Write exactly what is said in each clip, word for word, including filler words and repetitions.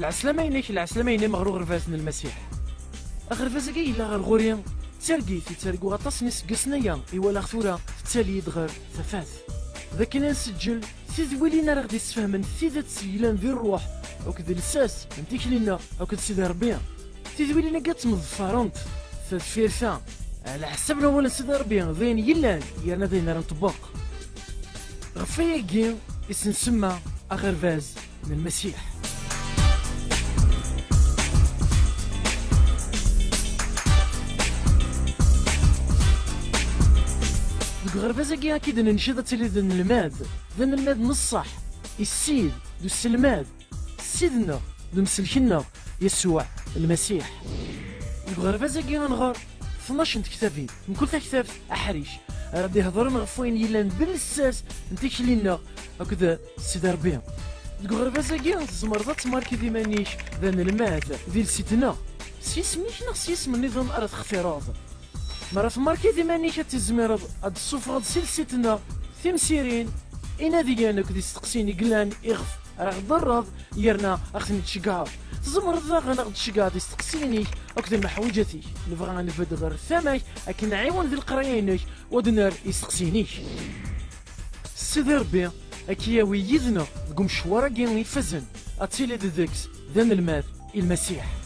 Lɛeslama-inek, lɛeslama-inem ɣer uɣerbaz n Lmasiḥ. Aɣerbaz-agi yella ɣer ɣur-i d targit i ttarguɣ aṭas n yiseggasen aya i walaɣ tura tettali-d ɣer tafat. D akken ad nseǧǧel tidwilin ara ɣ-d-issefhmen tidet yellan di ṛṛuḥ akked lsas n tikli-nneɣ akked Sidi Ṛebbi. Tidwilin-agi ad temḍeffarent tadfirt-a ɛla ḥsab n wawal n Sidi Ṛebbi, d ayen yellan yerna d ayen ara nṭebbeq. Ɣef wayagi i s-nsemma aɣerbaz n Lmasiḥ. Deg uɣerbaz-agi ad k-id-nenced ad tiliḍ d anelmad, d anelmad n ṣṣeḥ, i Ssid, d uselmad, Ssid-nneɣ, d umselk-nneɣ, Yasuɛ Lmasiḥ. Deg uɣerbaz-agi ad nɣer tnac n tektabin, mkul taktabt aḥric, ara d-ihedṛen ɣef wayen yellan d lsas n tikli-nneɣ akked Sidi Ṛebbi. Deg uɣerbaz-agi tzemreḍ ad tmarkiḍ iman-ik d anelmad di lsit-nneɣ, s yisem-ik neɣ s yisem nniḍen ara textireḍ. Mi ara tmarkiḍ iman-ik ad tizmireḍ ad d-tessufɣeḍ si lsit-nneɣ timsirin, inadiyen akked isteqsiyen i yellan iɣef ara ɣ-d-terreḍ yerna ad ɣ-ten-id-tceggɛeḍ. Tzemreḍ daɣen ad ɣ-d-tceggɛeḍ isteqsiyen-ik akked lmeḥwaǧat-ik. Nebɣa ad nbedd ɣer tama-k akken nɛiwen di leqraya-inek u ad nerr isteqsiyen-ik. Sidi Ṛebbi ad k-yawi yid-neɣ deg umecwar-agi ifazen, ad tiliḍ deg-s d anelmad i Lmasiḥ.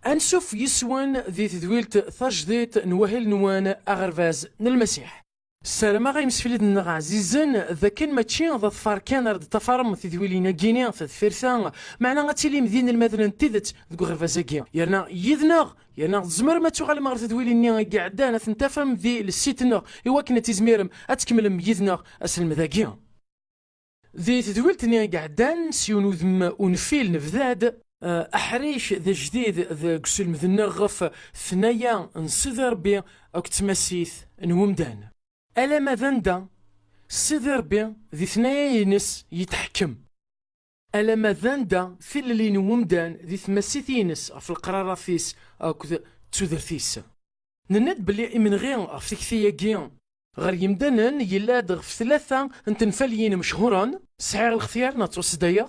Ansuf yis-wen di tedwilt tajdidt n wahil-nwen aɣerbaz n Lmasiḥ. Ssarameɣ a imsefliden-nneɣ ɛzizen d akken mačči d aḍfar kan ara d-ṭṭafarem tidwilin-agi-ni tadfirt-a, meɛna ad tilim d inelmaden n tidet deg uɣerbaz-agi. Yerna yid-neɣ, yerna tzemrem ad tuɣalem ɣer tedwilin-nni i iɛeddan ad tent-tafem di lsit-nneɣ i wakken ad tizmirem ad tkemmlem yid-neɣ aselmed-agi. Di tedwilt-nni i iɛeddan, s yiwen udem unfil, nebda-d, eh, aḥric d ajdid deg uselmed-nneɣ ɣef tnaya n Sidi Ṛebbi akked tmasit n wemdan. Alamma d anda Sidi Ṛebbi di tnaya-ines yetḥekkem. Alamma d anda tilelli n wemdan di tmasit-ines ɣef leqrarat-is akked tudert-is. Nenna-d belli imenɣi ɣef tikti-agi ɣer yimdanen yella-d ɣef tlata n tenfaliyin mechuren: sɛiɣ lextyar neɣ ttwaseddayeɣ,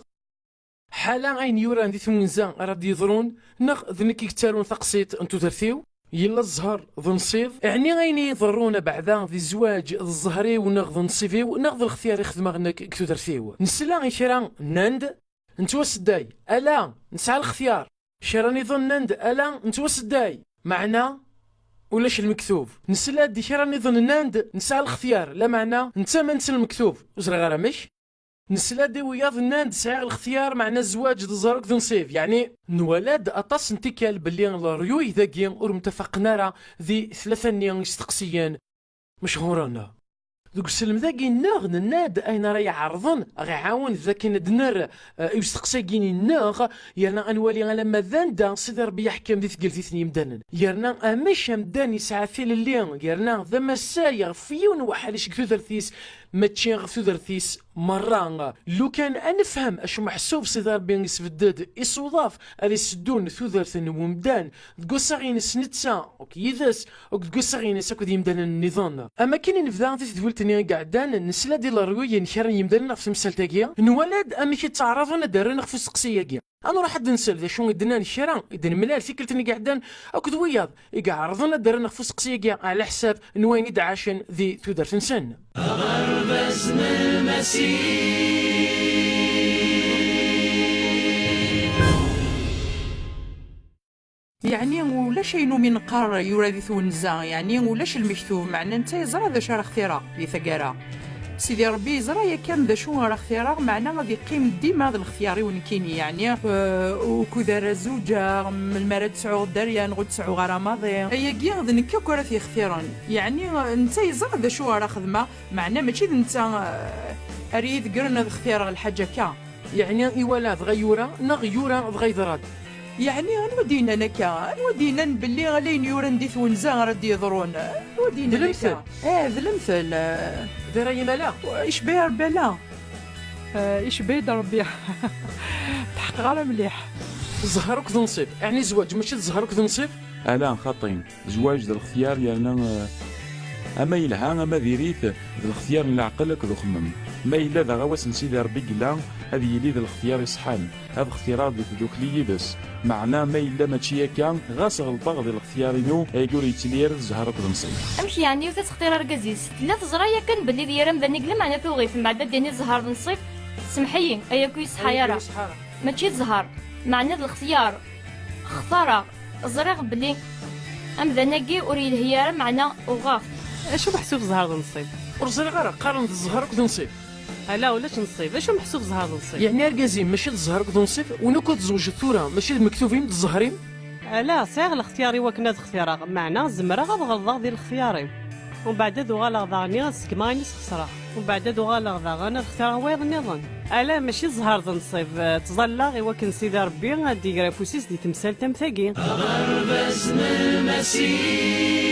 ḥala ayen yuran di twenza ara d-yeḍrun, neɣ d nekk i yettarun taqsiṭ n tudert-iw, yella zzher d nnṣib, ɛni ayen i yi-iḍerrun abeɛda di zzwaǧ d zzher-iw neɣ d nnṣib-iw, neɣ d lextyar i xedmeɣ nekk deg tudert-iw? Nesla i kra nnan-d, nettwasedday, ala, nesɛa lextyar. Kra nniḍen nnan-d, ala, nettwasedday, meɛna ulac lmektub. Nesla-d i kra nniḍen nnan-d, nesɛa lextyar, lameɛna nettamen s lmektub, ur ẓriɣ ara amek. Nesla-d i wiyaḍ nnan-d, sɛiɣ lextyar, meɛna zzwaǧ d zzher akked nnṣib. Yeɛni, nwala-d aṭas n tikkal belli leryuy dagi ur mtafaqen ara di tlata-nni isteqsiyen mechuren. Deg uselmed-agi-nneɣ, nenna-d ayen ara iɛerḍen, aɣ-iɛawen d akken ad d-nerr, eh, i usteqsi-agi-nneɣ, yerna ad nwali alamma d anda Sidi Ṛebbi yeḥkem di tgeltit n yimdanen. Yerna amek amdan yesɛa tilelli, yerna d amasay ɣef yiwen n waḥric deg tudert-is, mačči ɣef tudert-is merra. Lukan ad nefhem acu meḥsub Sidi Ṛebbi isbedd-d isuḍaf ara iseddun tudert n wemdan deg wassaɣ-ines netta, akked yid-s, akked deg wassaɣ-ines akked yimdanen nniḍen. Am akken i nebda di tedwilt-nni i iɛeddan, nesla-d i leryuy n kra n yimdanen ɣef temsalt-agi, nwala-d amek i ttaɛraḍen ad d-rren ɣef usteqsi-agi. Ad nruḥ ad d-nsel d acu i d-nnan kra i d-nemlal tikkelt-nni i iɛeddan akked wiyaḍ i iɛerḍen ad d-rren ɣef usteqsi-agi ɛla ḥsab n wayen i d-ɛacen di tudert-nsen. Aɣerbaz n Lmasiḥ. Yeɛni ulac ayen umi neqqar yura di twenza, yeɛni ulac lmektub, meɛna netta yeẓra d acu ara xtireɣ di taggara. Sidi Ṛebbi yeẓra yakan d acu ara xtireɣ, meɛna ad yeqqim dima d lextyar-iw nekkini, yeɛni, eh, ukud ara zuǧeɣ, melmi ara d-sɛuɣ dderya neɣ ur d-sɛuɣ ara maḍi. Ayagi d nekk akk ara t-yextiren. Yeɛni, eh, netta yeẓra d acu ara xedmeɣ, meɛna mačči d netta, eh, ara yi-ḍeggren ad xtireɣ lḥaǧa akka. Yeɛni iwala dɣa yura, neɣ yura dɣa yeḍra-d? Yeɛni anwa d-yennan akka? Anwa d-yennan belli ala ayen yuran di twenza ara d-yeḍrun? Anwa d-yennan akka? D lemtel. Eh, d lemtel. D ara yimala? Icba Rebbi ala. Eh, icba-d Rebbi. Tḥeqqeɣ ara mliḥ. Zzher akked nnṣib. Ɛni zzwaǧ mačči d zzher akked nnṣib? Ala, xaṭi. Zzwaǧ d lextyar yerna, eh, Ama yelha ama diri-t, d lextyar n leɛqel akked uxemmem. Ma yella d aɣawas n Sidi Ṛebbi i yella, ad yili d lextyar iṣeḥḥan, ad xtireɣ di tdukli yid-s. Meɛna ma yella mačči akka, ɣas ɣelṭeɣ di lextyar-inu, ayagi ur yettili ara d zzher akked nnṣib. Amek yeɛni ur t-textir argaz-is? Tella teẓra yakan belli d yir amdan i yella, meɛna tuɣ-it, mbeɛd ad d-yini zzher d nnṣib? Semmeḥ-iyi, ayagi ur yeṣḥa ara. Mačči d zzher, meɛna d lextyar. Xtareɣ, ẓriɣ belli amdan-agi ur yelhi ara, meɛna uɣeɣ-t. Acu meḥsub zzher d nnṣib? Ur ẓriɣ ara, qqaren d zzher akked nnṣib. Ala, ulac nnṣib. Acu meḥsub zzher d nnṣib? Yeɛni argaz-im mačči d zzher akked nnṣib, win akk ad tzewǧeḍ tura mačči d mektuben, d zzher-im? Ala, sɛiɣ lextyar i wakken ad xtireɣ, meɛna zemreɣ ad ɣelḍeɣ di lextyar-im. Umbeɛd ad uɣaleɣ daɣen ad seggmeɣ ayen i sxesreɣ. Umbeɛd ad uɣaleɣ daɣen ad xtireɣ wayeḍ nniḍen. Ala, mačči zzher d nnṣib. Ttẓallaɣ i wakken Sidi Ṛebbi ad d-iger afus-is di temsalt am tagi. Aɣerbaz n Lmasiḥ.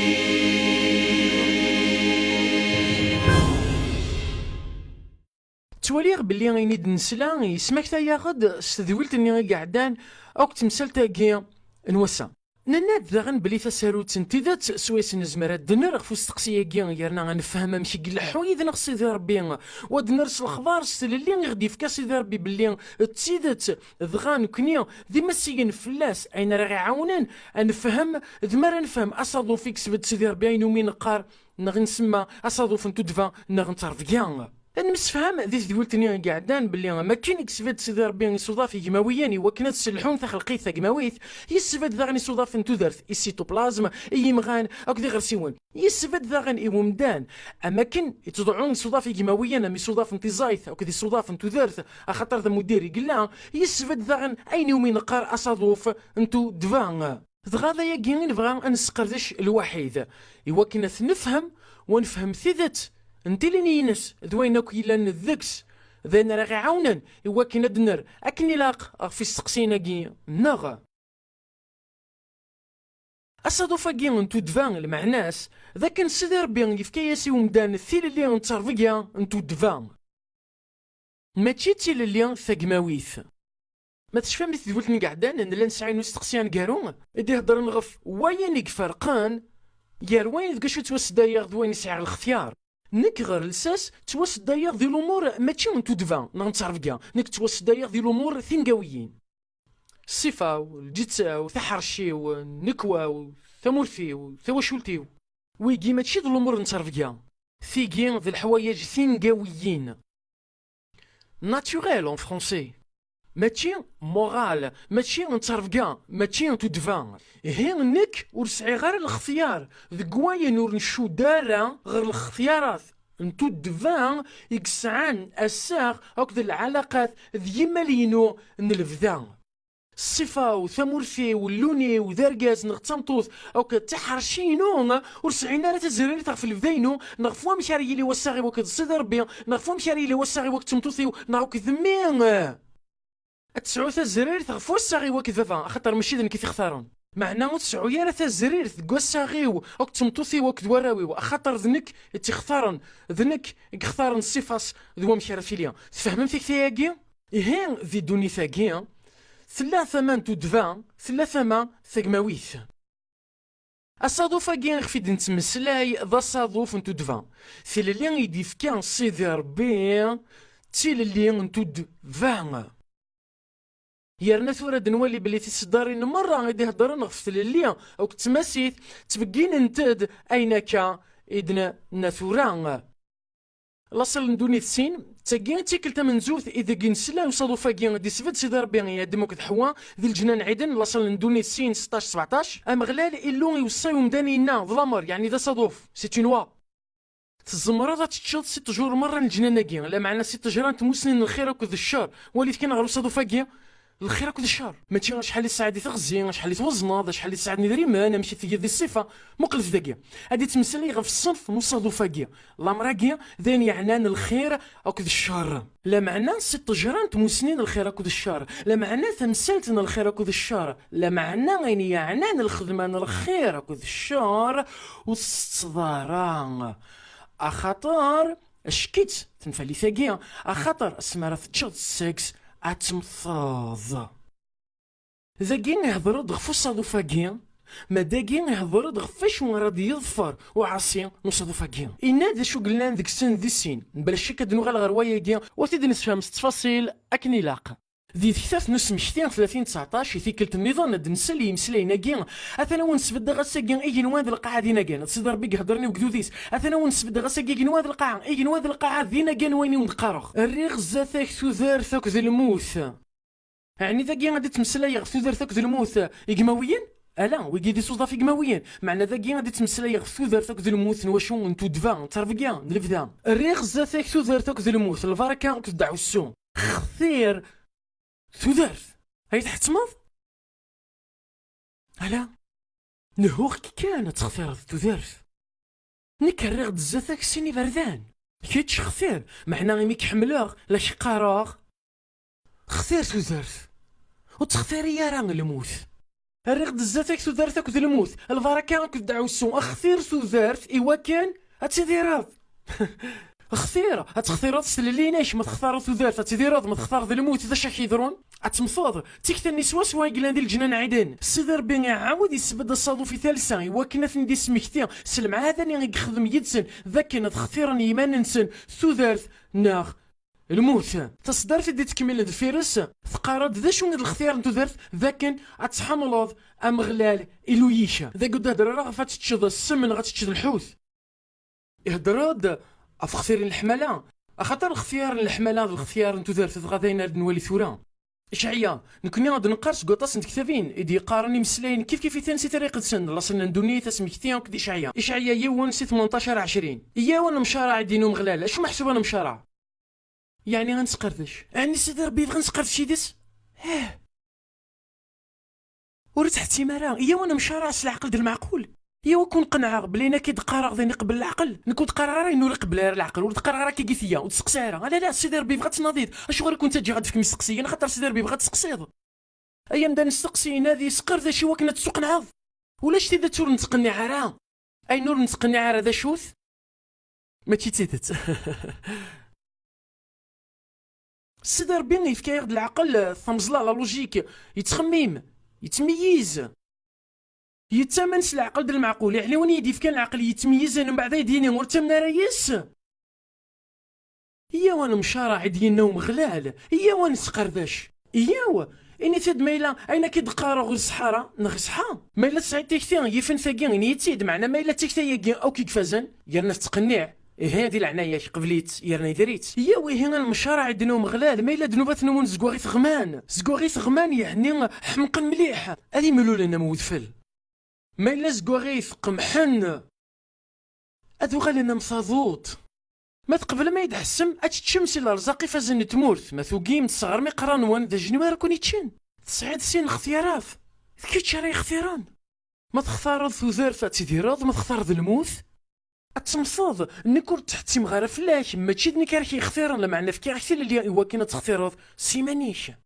Ttwaliɣ belli ayen i d-nesla yesmaktay-aɣ-d s tedwilt-nni i iɛeddan akk temsalt-agi n wass-a. Nenna-d daɣen belli tasarut n tidet swayes nezmer ad d-nerr ɣef usteqsi-agi yerna ad nefhem amek i ileḥḥu yid-neɣ Sidi Ṛebbi, u ad d-nerr s lexbar s tlelli i ɣ-d-yefka Sidi Ṛebbi belli d tidet, dɣa nekni d imasiyen fell-as, ayen ara ɣ-iɛawnen ad nefhem, d mi ara nefhem asaḍuf i yesbedd Sidi Ṛebbi ayen umi neqqar neɣ i nsemma asaḍuf n tuddba neɣ n ttrebga. Ad nemsefham di tedwilt-nni i iɛeddan belli am akken i yesbedd Sidi Ṛebbi isuḍaf igmawiyen i wakken ad sselḥun taxelqit tagmawit, yesbedd daɣen isuḍaf n tudert, i cytoplasme, i yimɣan akked iɣersiwen. Yesbedd daɣen i wemdan, am akken i ttḍuɛun isuḍaf igmawiyen am isuḍaf n tiẓayt akked isuḍaf n tudert, axaṭer d amuddir i yella, yesbedd daɣen ayen iwumi neqqar asaḍuf n tuddba. Dɣa d ayagi i nebɣa ad nesqerdec lwaḥid, i wakken ad t-nefhem, u ad nefhem tidet n tilin-ines d wayen akk yellan deg-s, d ayen ara ɣ-iɛawnen i wakken ad d-nerr akken ilaq ɣef isteqsiyen-agi-nneɣ. Asaḍuf-agi n tuddba, lmeɛna-s d akken Sidi Ṛebbi yefka-yas i umdan tilelli n ttrebga n tuddba. Mačči d tilelli tagmawit. Ma tecfam di tedwilt n iɛeddan, nella nesɛa yiwen usteqsi aneggaru i d-iheddren ɣef wayen i iferqen gar wayen deg acu ttwaseddayeɣ d wayen i sɛiɣ lextyar. Nekk ɣer lsas ttwaseddayeɣ di lumuṛ mačči n tuddba neɣ n ttrebga, nekk ttwaseddayeɣ di lumuṛ tingawiyin. Ṣṣifa-w, lǧetta-w, taḥerci-w, nnekwa-w, tamurt-iw, tawacult-iw. Wigi mačči d lumuṛ n ttrebga. Tigi d leḥwayeǧ tingawiyin. Naturel en français. Mačči moral, mačči n ttrebga, mačči n tuddba. Ihi nekk ur sɛiɣ ara lextyar deg wayen ur ncudd ara ɣer lextyarat n tuddba i yesɛan assaɣ akked lɛalaqat d yimal-inu n lebda. Ṣṣifa-w, tamurt-iw, llun-iw, d argaz neɣ d tameṭṭut, akked tiḥerci-inu, ur sɛin ara tazrirt ɣef lebda-inu, neɣ ɣef wamek ara yili wassaɣ-iw akked Sidi Ṛebbi, neɣ ɣef wamek ara yili wassaɣ-iw akked tmeṭṭut-iw, neɣ akked mmi. Ad tesɛu tazrirt ɣef wassaɣ-iw akked baba, axaṭer mačči d nekk i t-ixtaren. Meɛna ur tesɛu ara tazrirt deg wassaɣ-iw akked tmeṭṭut-iw akked warraw-iw, axaṭer d nekk i tt-ixtaren, d nekk i yextaren ṣṣifa-s d wamek ara tili. Tfehmem tikti-agi? Ihi, di ddunit-agi, tella tama n tuddba, tella tama tagmawit. Asaḍuf-agi ɣef i d-nettmeslay d asaḍuf n tuddba. Tilelli i d-yefka Sidi Ṛebbi d tilelli n tuddba. Yerna tura ad nwali belli tiseddarin merra i d-iheddren ɣef tlelli akked tmasit, ttbegginent-d ayen akka i d-nenna tura. Laṣel n ddunit sin, d tagi i d tikkelt tamenzut ideg i nesla i usaḍuf-agi i d-isbedd Sidi Ṛebbi i Adem akked Ḥewwa di leǧnan n Ɛiden, laṣel n ddunit sin, seṭṭac, sebɛeṭac. Ameɣlal, Illu, iweṣṣa i umdan, yenna d lameṛ, yeɛni d asaḍuf, c'est une loi. Tzemreḍ ad teččeḍ si ṭṭjur merra n leǧnan-agi, lameɛna si ṭṭejra n tmusni n lxir akked ccer. Walit kan ɣer usaḍuf-agi, lxir akked ccer. Mačči acḥal i tesɛiḍ di teɣzi, acḥal i twezneḍ, acḥal i tesɛiḍ n idrimen, amek i tgiḍ di ṣṣifa. Muqlet dagi. Ad yettmeslay ɣef ṣṣenf n usaḍuf-agi. Lameṛ-agi d ayen yeɛnan lxir akked ccer. Lameɛna si ṭṭejra n tmusni n lxir akked ccer. Lameɛna tamsalt n lxir akked ccer. Lameɛna ayen yeɛnan lxedma n lxir akked ccer ur tsetteḍ ara. Axaṭer, acek-itt tenfalit-agi, axaṭer asmi ara teččeḍ seg-s ad temmteḍ. Dagi ihder-d ɣef usaḍuf-agi, Ma dagi ihedder-d ɣef wacu ara d-yeḍfer uɛaṣi n usaḍuf-agi. Inna-d d acu yellan deg-sen di sin. Mebla ccek ad d-nuɣal ɣer wayagi, ur t-id-nessefhem s ttfaṣil akken ilaq. Di tektabt n usmekti tlatin tseɛṭac, i tikkelt nniḍen ad d-nsel i yimeslayen-agi, atan a wen-sbeddeɣ ass-agi igenwan d lqaɛa d inagan, d Sidi Ṛebbi i iheddren i ugdud-is, atan a wen-sbeddeɣ ass-agi igenwan d lqaɛa, igenwan d lqaɛa d inagan wayen i wen-d-qqareɣ. Rriɣ zdat-ak tudert akked lmut. Ɛni dagi ad d-ttmeslayeɣ ɣef tudert akked lmut i yemawiyen? Ala, wigi d isuḍaf i yemawiyen. Meɛna dagi ad d-ttmeslayeɣ ɣef tudert akked lmut n wacu, n tuddba, n ttrebga, n lebda. Rriɣ zdat-ak tudert akked lmut, lbaraka akked ddeɛwessu. Xtir tudert. Ay tḥettmeḍ? Ala. Nehuɣ-k kan ad textireḍ tudert. Nekk rriɣ-d zdat-ak sin iberdan. Kečč xtir, meɛna imi k-ḥemmleɣ, la k-qqareɣ. Xtir tudert. Ur ttextiri ara lmut. Rriɣ-d zdat-ak tudert akked lmut, lbaraka akked ddeɛwessu. Xtir tudert iwakken ad tidireḍ. Xtir, ad textireḍ s tlelli-inek, ma textareḍ tudert ad tidireḍ, ma textareḍ lmut d acu ak-yeḍrun? Ad temmteḍ. D tikta-nni swaswa i yellan di leǧnan n Ɛiden. Sidi Ṛebbi iɛawed yesbedd asaḍuf i talsa iwakken ad ten-id-ismekti s lemɛada-nni i yexdem yid-sen d akken ad xtiren i yiman-nsen tudert neɣ lmut. Taṣeddart i d-ittkemmilen deffir-s teqqar-d d acu i d lextiyar n tudert, d akken ad tḥemmleḍ Ameɣlal Illu-ik. Dagi ur d-hedder ara ɣef ad teččeḍ ssem neɣ ad teččeḍ lḥut. Ihedder-d ɣef xtir n leḥmala, axaṭer lextiyar n leḥmala d lextiyar n tudert, dɣa d ayen ara d-nwali tura. Icɛaya, nekni ad d-neqqar seg waṭas n tektabin i d-yeqqaren imeslayen kifkif-iten si Tira Iqedsen, laṣel n ddunit, asmekti akked Icɛaya. Icɛaya yiwen si tmenṭac ar ɛecrin. Iyyaw ad nemcaraɛ i ddin Umeɣlal, acu meḥsub ad nemcaraɛ? Yeɛni ad nesqerdec? Ɛni Sidi Ṛebbi yebɣa ad nesqerdec yid-s? Eh! Ur ittḥettim ara. Iyyaw ad nemcaraɛ s leɛqel d lmeɛqul. Iyyaw ad ken-qenɛeɣ belli ayen akka i d-qqareɣ d ayen iqebbel leɛqel. Nekk ur d-qqareɣ ara ayen ur iqebbel ara leɛqel, ur d-qqareɣ ara akka i tga. Ur d-testeqsi ara. Ala, ala, Sidi Ṛebbi yebɣa ad tnadiḍ. Acuɣer i kent-ttaǧǧaɣ ad d-tefkem isteqsiyen? Axaṭer Sidi Ṛebbi yebɣa ad testeqsiḍ. Ay amdan, steqsi, nadi, sqerdec i wakken ad tessuqenɛeḍ. Ulac tidet ur nettqenniɛ ara. Ayen ur nettqenniɛ ara d acu-t? Mačči d tidet. Sidi Ṛebbi yefka-yaɣ-d leɛqel, tameẓla, la logique, yettxemmim, yettmeyyiz. Yettamen s leɛqel d lmeɛqul, yeɛni win i yi-d-yefkan leɛqel yettmeyyizen, mbeɛd ay d-yini ur ttamen ara yes. Iyyaw ad nemcaraɛ i d-yenna Umeɣlal, iyyaw ad nesqerdec. Iyyaw, init-d ma yella ayen akka i d-qqareɣ ur iṣeḥḥa ara, neɣ iṣeḥḥa. Ma yella tesɛiḍ tikti, yifen tagi, ini-yi-tt-id, meɛna ma yella d tikta-agi akk i ifazen, yerna tettqenniɛ, ihi di leɛnaya-k qbel-itt, yerna ider-itt. Iyyaw ihi ad nemcaraɛ i ddin Umeɣlal, ma yella ddnubat-nwen zeggaɣ i teɣman, zeggaɣ i teɣman, yeɛni ḥemqen mliḥ, ad imlulen am wedfel. Ma yella zeggaɣit qemḥen, ad uɣalen am taḍuṭ. Ma tqeblem ad yi-d-tḥessem, ad teččem si lerẓaq ifazen n tmurt, ma tugim tesseɣrem iqerra-nwen, d ajenwi ara ken-iččen. Tesɛiḍ sin lextiyarat, d kečč ara yextiren. Ma textareḍ tudert ad tidireḍ, ma textareḍ lmut ad temmteḍ. Nekk ur ttḥettimeɣ ara fell-ak, mačči d nekk ara k-yextiren, lameɛna fkiɣ-ak tilelli iwakken ad textireḍ s iman-ik.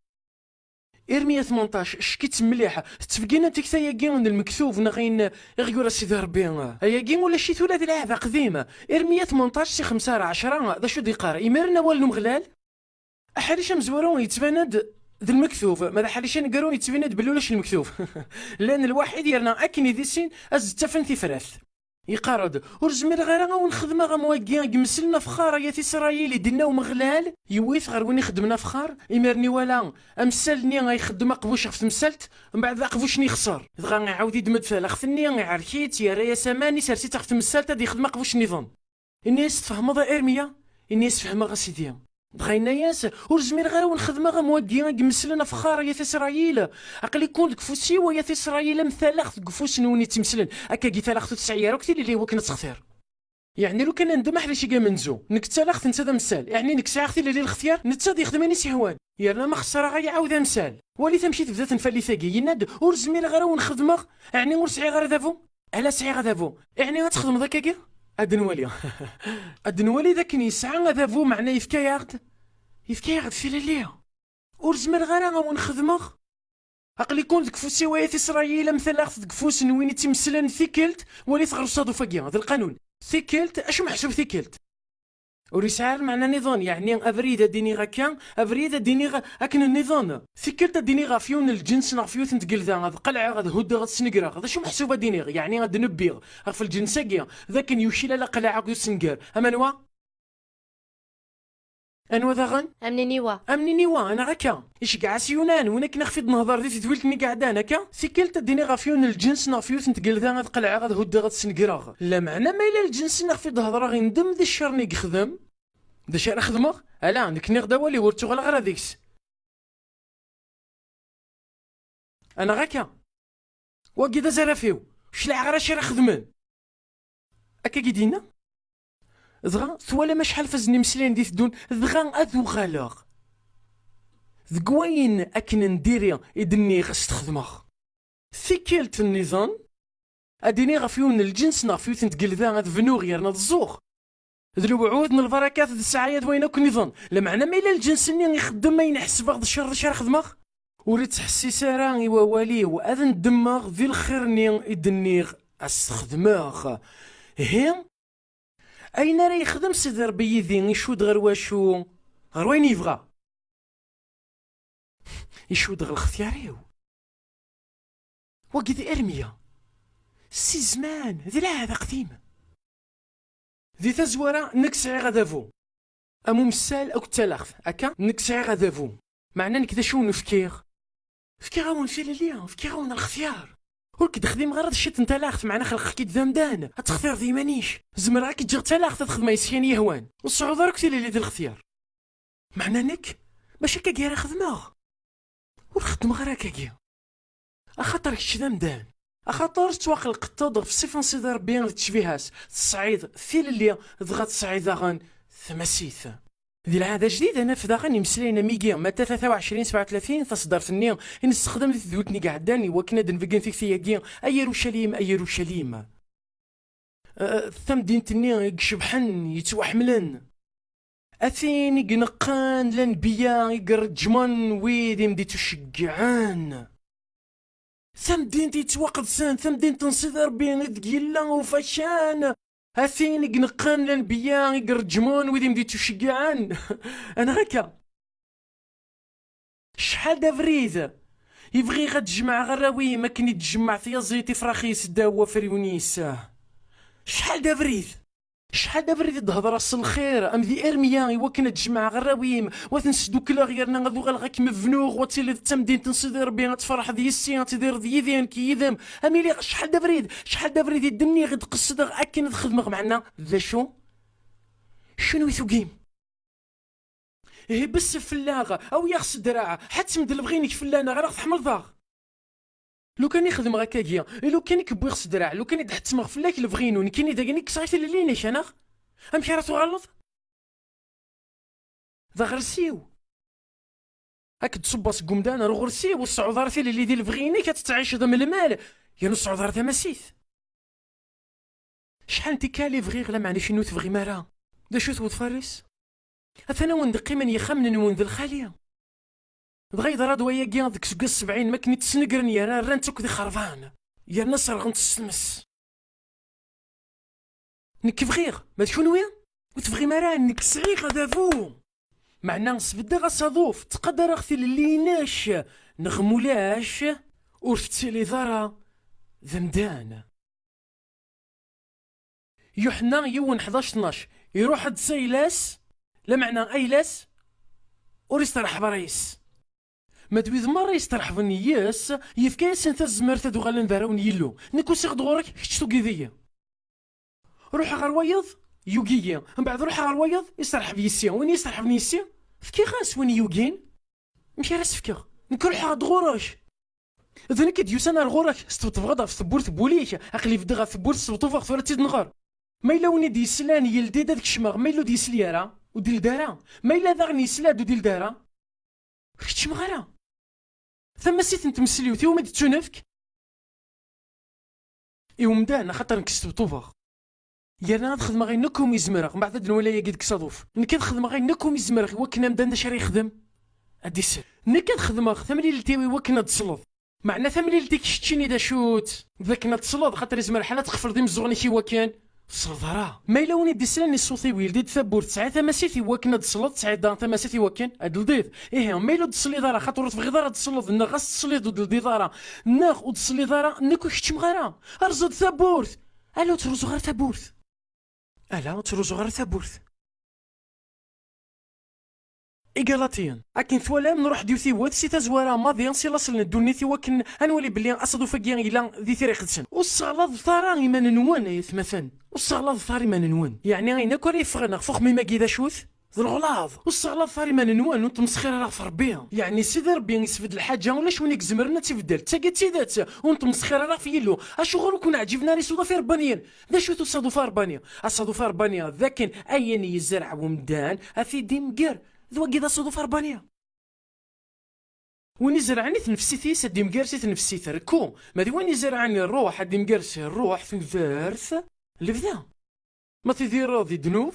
Irmya tmenṭac, ccek-itt mliḥ, tettbeggin tikta-agi n lmektub neɣ ayen i ɣ-yura Sidi Ṛebbi. Ayagi ulac-it ula d lɛehd aqdim. Irmya tmenṭac si xemsa ar ɛecra, d acu d-yeqqar? Imiren awal n Umeɣlal, aḥric amezwaru yettban-d d lmektub, ma d aḥric aneggaru yettbin-d belli ulac lmektub. Llan lwaḥid yerna akken i di sin ad s-d-ttafen tifrat. Yeqqar-d, ur zmireɣ ara a wen-xedmeɣ am wagi i imeslen afexxar, ay at Isṛayil, i d-inna Umeɣlal. Yewwi-t ɣer win ixeddmen afexxar, imiren iwala amsal-nni ay ixeddem aqbuc ɣef temsalt, mbeɛd aqbuc-nni yexṣer. Dɣa iɛawed iddem-d talaxt-nni, iɛerk-itt, yerra-yas aman, isers-itt ɣef temsalt ad yexdem aqbuc nniḍen. Ini-as, tfehmeḍ a Irmiya? Ini-as, fehmeɣ a Sidi. Dɣa yenna-yas, ur zmireɣ ara a wen-xedmeɣ am wagi i imeslen afexxar, ay at Isṛayil. Aql-iken deg ufus-iw, ay at Isṛayil, am talaxt deg ufus n win i tt-imeslen. Akkagi talaxt ur tesɛi ara akk tilelli i wakken ad textir. Yeɛni lukan andem aḥric-agi amenzu, nekk d talaxt, netta d amsal, yeɛni nekk sɛiɣ tilelli n lextyar, netta ad yexdem ayen i s-yehwan. Yerna ma xeṣreɣ ad iɛawed amsal. Walit amek i tebda tenfalit-agi, yenna-d, ur zmireɣ ara a wen-xedmeɣ, ɛni ur sɛiɣ ara adabu? Ala, sɛiɣ adabu. Iɛni ad txedmeḍ akkagi? Ad nwali. Ad nwali d akken yesɛa adabu, meɛna yefka-yaɣ-d, yefka-yaɣ-d tilelli. Ur zmireɣ ara a wen-xedmeɣ. Aql-iken deg ufus-iw ay at Isṛayil am talaxt deg ufus n win i tt-imeslen. Tikkelt, walit ɣer usaḍuf-agi, d lqanun. Tikkelt, acu meḥsub tikkelt? Ur yesɛi ara lmeɛna nniḍen, yeɛni abrid ad d-iniɣ akka, abrid ad d-iniɣ akken nniḍen. Tikkelt ad d-iniɣ ɣef yiwen n lǧens neɣ ɣef yiwet n tgelda, ad qelɛeɣ, ad huddeɣ, ad snegreɣ. D acu meḥsub ad d-iniɣ? Yeɛni ad d-nebbiɣ ɣef lǧens-agi d akken yuklal aqelɛeɣ d ussenger. Am anwa? Anwa daɣen? Am Niniwa. Am Niniwa, neɣ akka? Iceggeɛ-as Yunan, win akken ixef i d-nehder di tedwilt-nni iɛeddan, akka? Tikkelt ad d-iniɣ ɣef yiwen n lǧens neɣ ɣef yiwet n tgelda ad qelɛeɣ, ad huddeɣ, ad snegreɣ. Lameɛna ma yella lǧens-nni ixef i d-hedreɣ indem d ccer-nni yexdem, d acu ara xedmeɣ? Ala, nekk nniɣ-d awal-iw, ur ttuɣaleɣ ara deg-s. Anaɣ akka? Wagi d azaraf-iw, ur cliɛeɣ ara acu ara xedmen. Akkagi d-yenna. Dɣa twalam acḥal fazen imeslayen d-iteddun, dɣa ad uɣaleɣ deg wayen akken n diri i d-nniɣ ad s-t-xedmeɣ. Tikkelt nniḍen, ad d-iniɣ ɣef yiwen n lǧens neɣ ɣef yiwet n tgelda ad bnuɣ yerna ad ẓẓuɣ. D lewɛud n lbarakat d ssɛaya d wayen akk nniḍen. Lameɛna ma yella lǧens-nni ixeddem ayen ḥesbeɣ d ccer, d acu ara xedmeɣ? Ur ittḥessis ara i wawal-iw, ad ndemmeɣ di lxir-nni i d-nniɣ ad s-t-xedmeɣ. Ihi, ayen ara yexdem Sidi Ṛebbi yid-i icudd ɣer wacu? Ɣer wayen yebɣa. Icudd ɣer lextyar-iw. Wagi d Irmya. Si zman, di lɛahd aqdim. Di tazwara, nekk sɛiɣ adabu. Am umessal akked talaɣt, akka, nekk sɛiɣ adabu. Meɛna nekk d acu wen-fkiɣ? Fkiɣ-awen tilelli, fkiɣ-awen lextyar. Ur k-d-xdimeɣ ara d ciṭ n talaɣt, meɛna xelqeɣ-k-id d amdan, ad textireḍ iman-ik. Zemreɣ ad k-ǧǧeɣ d talaɣt ad xedmeɣ yes-k ayen yehwan. Ur tesɛuḍ ara akk tilelli d lextyar. Meɛna nekk, mačči akkagi ara xedmeɣ. Ur xeddmeɣ ara akkagi. Axaṭer kečč d amdan. Axaṭer tettwaxelqeḍ-d ɣef ṣṣifa n Sidi Ṛebbi d ttecbiha-s. Tesɛiḍ tilelli, dɣa tesɛiḍ daɣen tamasit. Di lɛahd ajdid, ad naf daɣen imeslayen am wigi, Matta tlata u ɛecrin, sebɛa u tlatin, taṣeddart-nni i nessexdem di tedwilt-nni iɛeddan i wakken ad d-nbeggen tikti-agi, ay Arucalim, ay Arucalim. Eh, tamdint-nni i icebḥen, yettwaḥemmlen. A tin i ineqqen lanbeyya i ireǧǧmen wid i m-d-ittuceggɛen. Tamdint yettwaqedsen, tamdint n Sidi Ṛebbi i deg yella ufacan. A tin i ineqqen lanbeyya i ireǧǧmen wid i m-d-ittuceggɛen. Anaɣ akka? Cḥal d abrid i bɣiɣ ad d-jemɛeɣ arraw-im akken i d-tjemmeɛ tyaziḍt ifrax-is ddaw wafriwen-is. Cḥal d abrid! Cḥal d abrid i d-hedreɣ s lxir, am di Irmya, i wakken ad d-jemɛeɣ arraw-im, u ad ten-sdukleɣ, yerna ad uɣaleɣ ad kem-bnuɣ, u ad tiliḍ d tamdint n Sidi Ṛebbi, ad tferḥeḍ yis-i, ad tidireḍ yid-i, nekk yid-m. Am iliɣ, cḥal d abrid, cḥal d abrid i d-nniɣ, i d-qesdeɣ akken ad xedmeɣ, meɛna d acu? Kunwi tugim. Ihi bessef fell-aɣ, awi-yaɣ s ddreɛ, ḥettem-d lebɣi-inek fell-aneɣ, ara ɣ-tḥemmleḍ-aɣ. Lukan i xedmeɣ akkagi, i lukan i k-wwiɣ s ddreɛ, lukan i d-ḥettmeɣ fell-ak lebɣi-inu, nekkini dayen i kkseɣ i tilelli-inek, anaɣ? Amek ara tuɣaleḍ? D aɣersiw. Ad k-d-ṣubbeɣ seg umdan ar uɣersiw, ur tseɛɛuḍ ara tilelli di lebɣi-inek, ad tettɛiceḍ am lmal, yerna ur tseɛɛuḍ ara tamasit. Cḥal n tikkal i bɣiɣ, lameɛna kenwi ur tebɣim ara. D acu-t weḍfar-is? Atan a wen-d-qqimen yixxamen-nwen d lxali. Dɣa yeḍra-d wayagi deg useggas sebɛin, mi akken i tt-snegren yerna rran-tt akk d ixerban, yerna serɣen-tt s tmes. Nekk bɣiɣ, ma d kenwi? Ur tebɣim ara, nekk sɛiɣ adabu. Meɛna sbeddeɣ asaḍuf, ttqadareɣ tilelli-inek, neɣ mulac, ur tettiliḍ ara d amdan. Yuḥenna yiwen ḥdac tnac, iruḥ-d s ayla-s, lameɛna ayla-s ur isterḥeb ara yis. Ma d wid merra isterḥben yis, yefka-yasen tazmert ad uɣalen d arraw n Yillu. Nekk usiɣ-d ɣur-k, kečč tugiḍ-iyi. Ruḥeɣ ɣer wayeḍ, yugi-yi. Mbeɛd ruḥeɣ ɣer wayeḍ, iserḥeb yis-i. Win iserḥben yis-i, fkiɣ-as, win yugin, amek ara s-fkeɣ? Nekk ruḥeɣ-d ɣur-k. D nekk i d-yusan ar ɣur-k, sṭebṭbeɣ-d ɣef tewwurt n wul-ik, aql-i beddeɣ ɣef tewwurt, sṭebṭubeɣ, tura ad tt-id-nɣer. Ma yella win i d-yeslan, yeldi-d ad kecmeɣ, ma yella ur d-yesli ara, ur d-ildi ara. Ma yella daɣen yesla-d, ur d-ildi ara. Ur keččmeɣ ara. Tamasit n tmesliwt, i wumi d-tettunefk? I umdan, axaṭer nekk sṭebṭubeɣ. Yerna ad xedmeɣ ayen akk umi zemreɣ, mbeɛd ad nwali ayagi deg usaḍuf. Nekk ad xedmeɣ ayen akk umi zemreɣ i wakken amdan d acu ara yexdem? Ad d-isel. Nekk ad xedmeɣ tamlilt-iw i wakken ad tesleḍ. Meɛna tamlilt-ik keččini d acu-tt? D akken ad tesleḍ, xaṭer izmer lḥal ad tqefleḍ imeẓẓuɣen-ik i wakken Tesleḍ ara. Ma yella win i d-islan i ṣṣut-iw, yeldi-d tawwurt, tesɛiḍ tamasit i wakken ad tesleḍ, tesɛiḍ daɣen tamasit i wakken ad d-teldiḍ. Ihi, ma yella ur d-tesliḍ ara, xaṭer ur tebɣiḍ ara ad tesleḍ, neɣ ɣas tesliḍ ur d-teldiḍ ara, neɣ ur d-tesliḍ ara, nekk ur keččmeɣ ara. Rẓ-d tawwurt! Ala, ur ttruẓuɣ ara tawwurt. Ala, ur ttruẓuɣ ara tawwurt. Igalatiyen. Akken twalam, nruḥ-d yiwet yiwet si tazwara maḍi, si laṣel n ddunit, i wakken ad nwali belli asaḍuf-agi yella di Tira Iqedsen. Ur sseɣlaḍet ara iman-nwen, ay atmaten. Ur sseɣlaḍet ara iman-nwen. Yeɛni ayen akk ara yeffɣen ɣef uxemmim-agi d acu-t? D leɣlaḍ. Ur sseɣlaḍet ara iman-nwen, ur tmesxir ara ɣef Ṛebbi. Yeɛni Sidi Ṛebbi isbedd lḥaǧa, ulac win i izemren ad tt-ibeddel. D tagi d tidet, ur tmesxir ara ɣef Yillu. Acuɣer ur ken-ɛǧiben ara isuḍaf iṛebbaniyen? D acu-t usaḍuf aṛebbani? Asaḍuf aṛebbani d akken ayen yezreɛ umdan ad t-id-imger. D wagi d asaḍuf aṛebbani. Win izerɛen i tnefsit-is ad d-imger si tnefsit, rekku. Ma d win izerɛen i ṛṛuḥ ad d-imger si ṛṛuḥ, tudert, lebda. Ma tidireḍ i ddnub,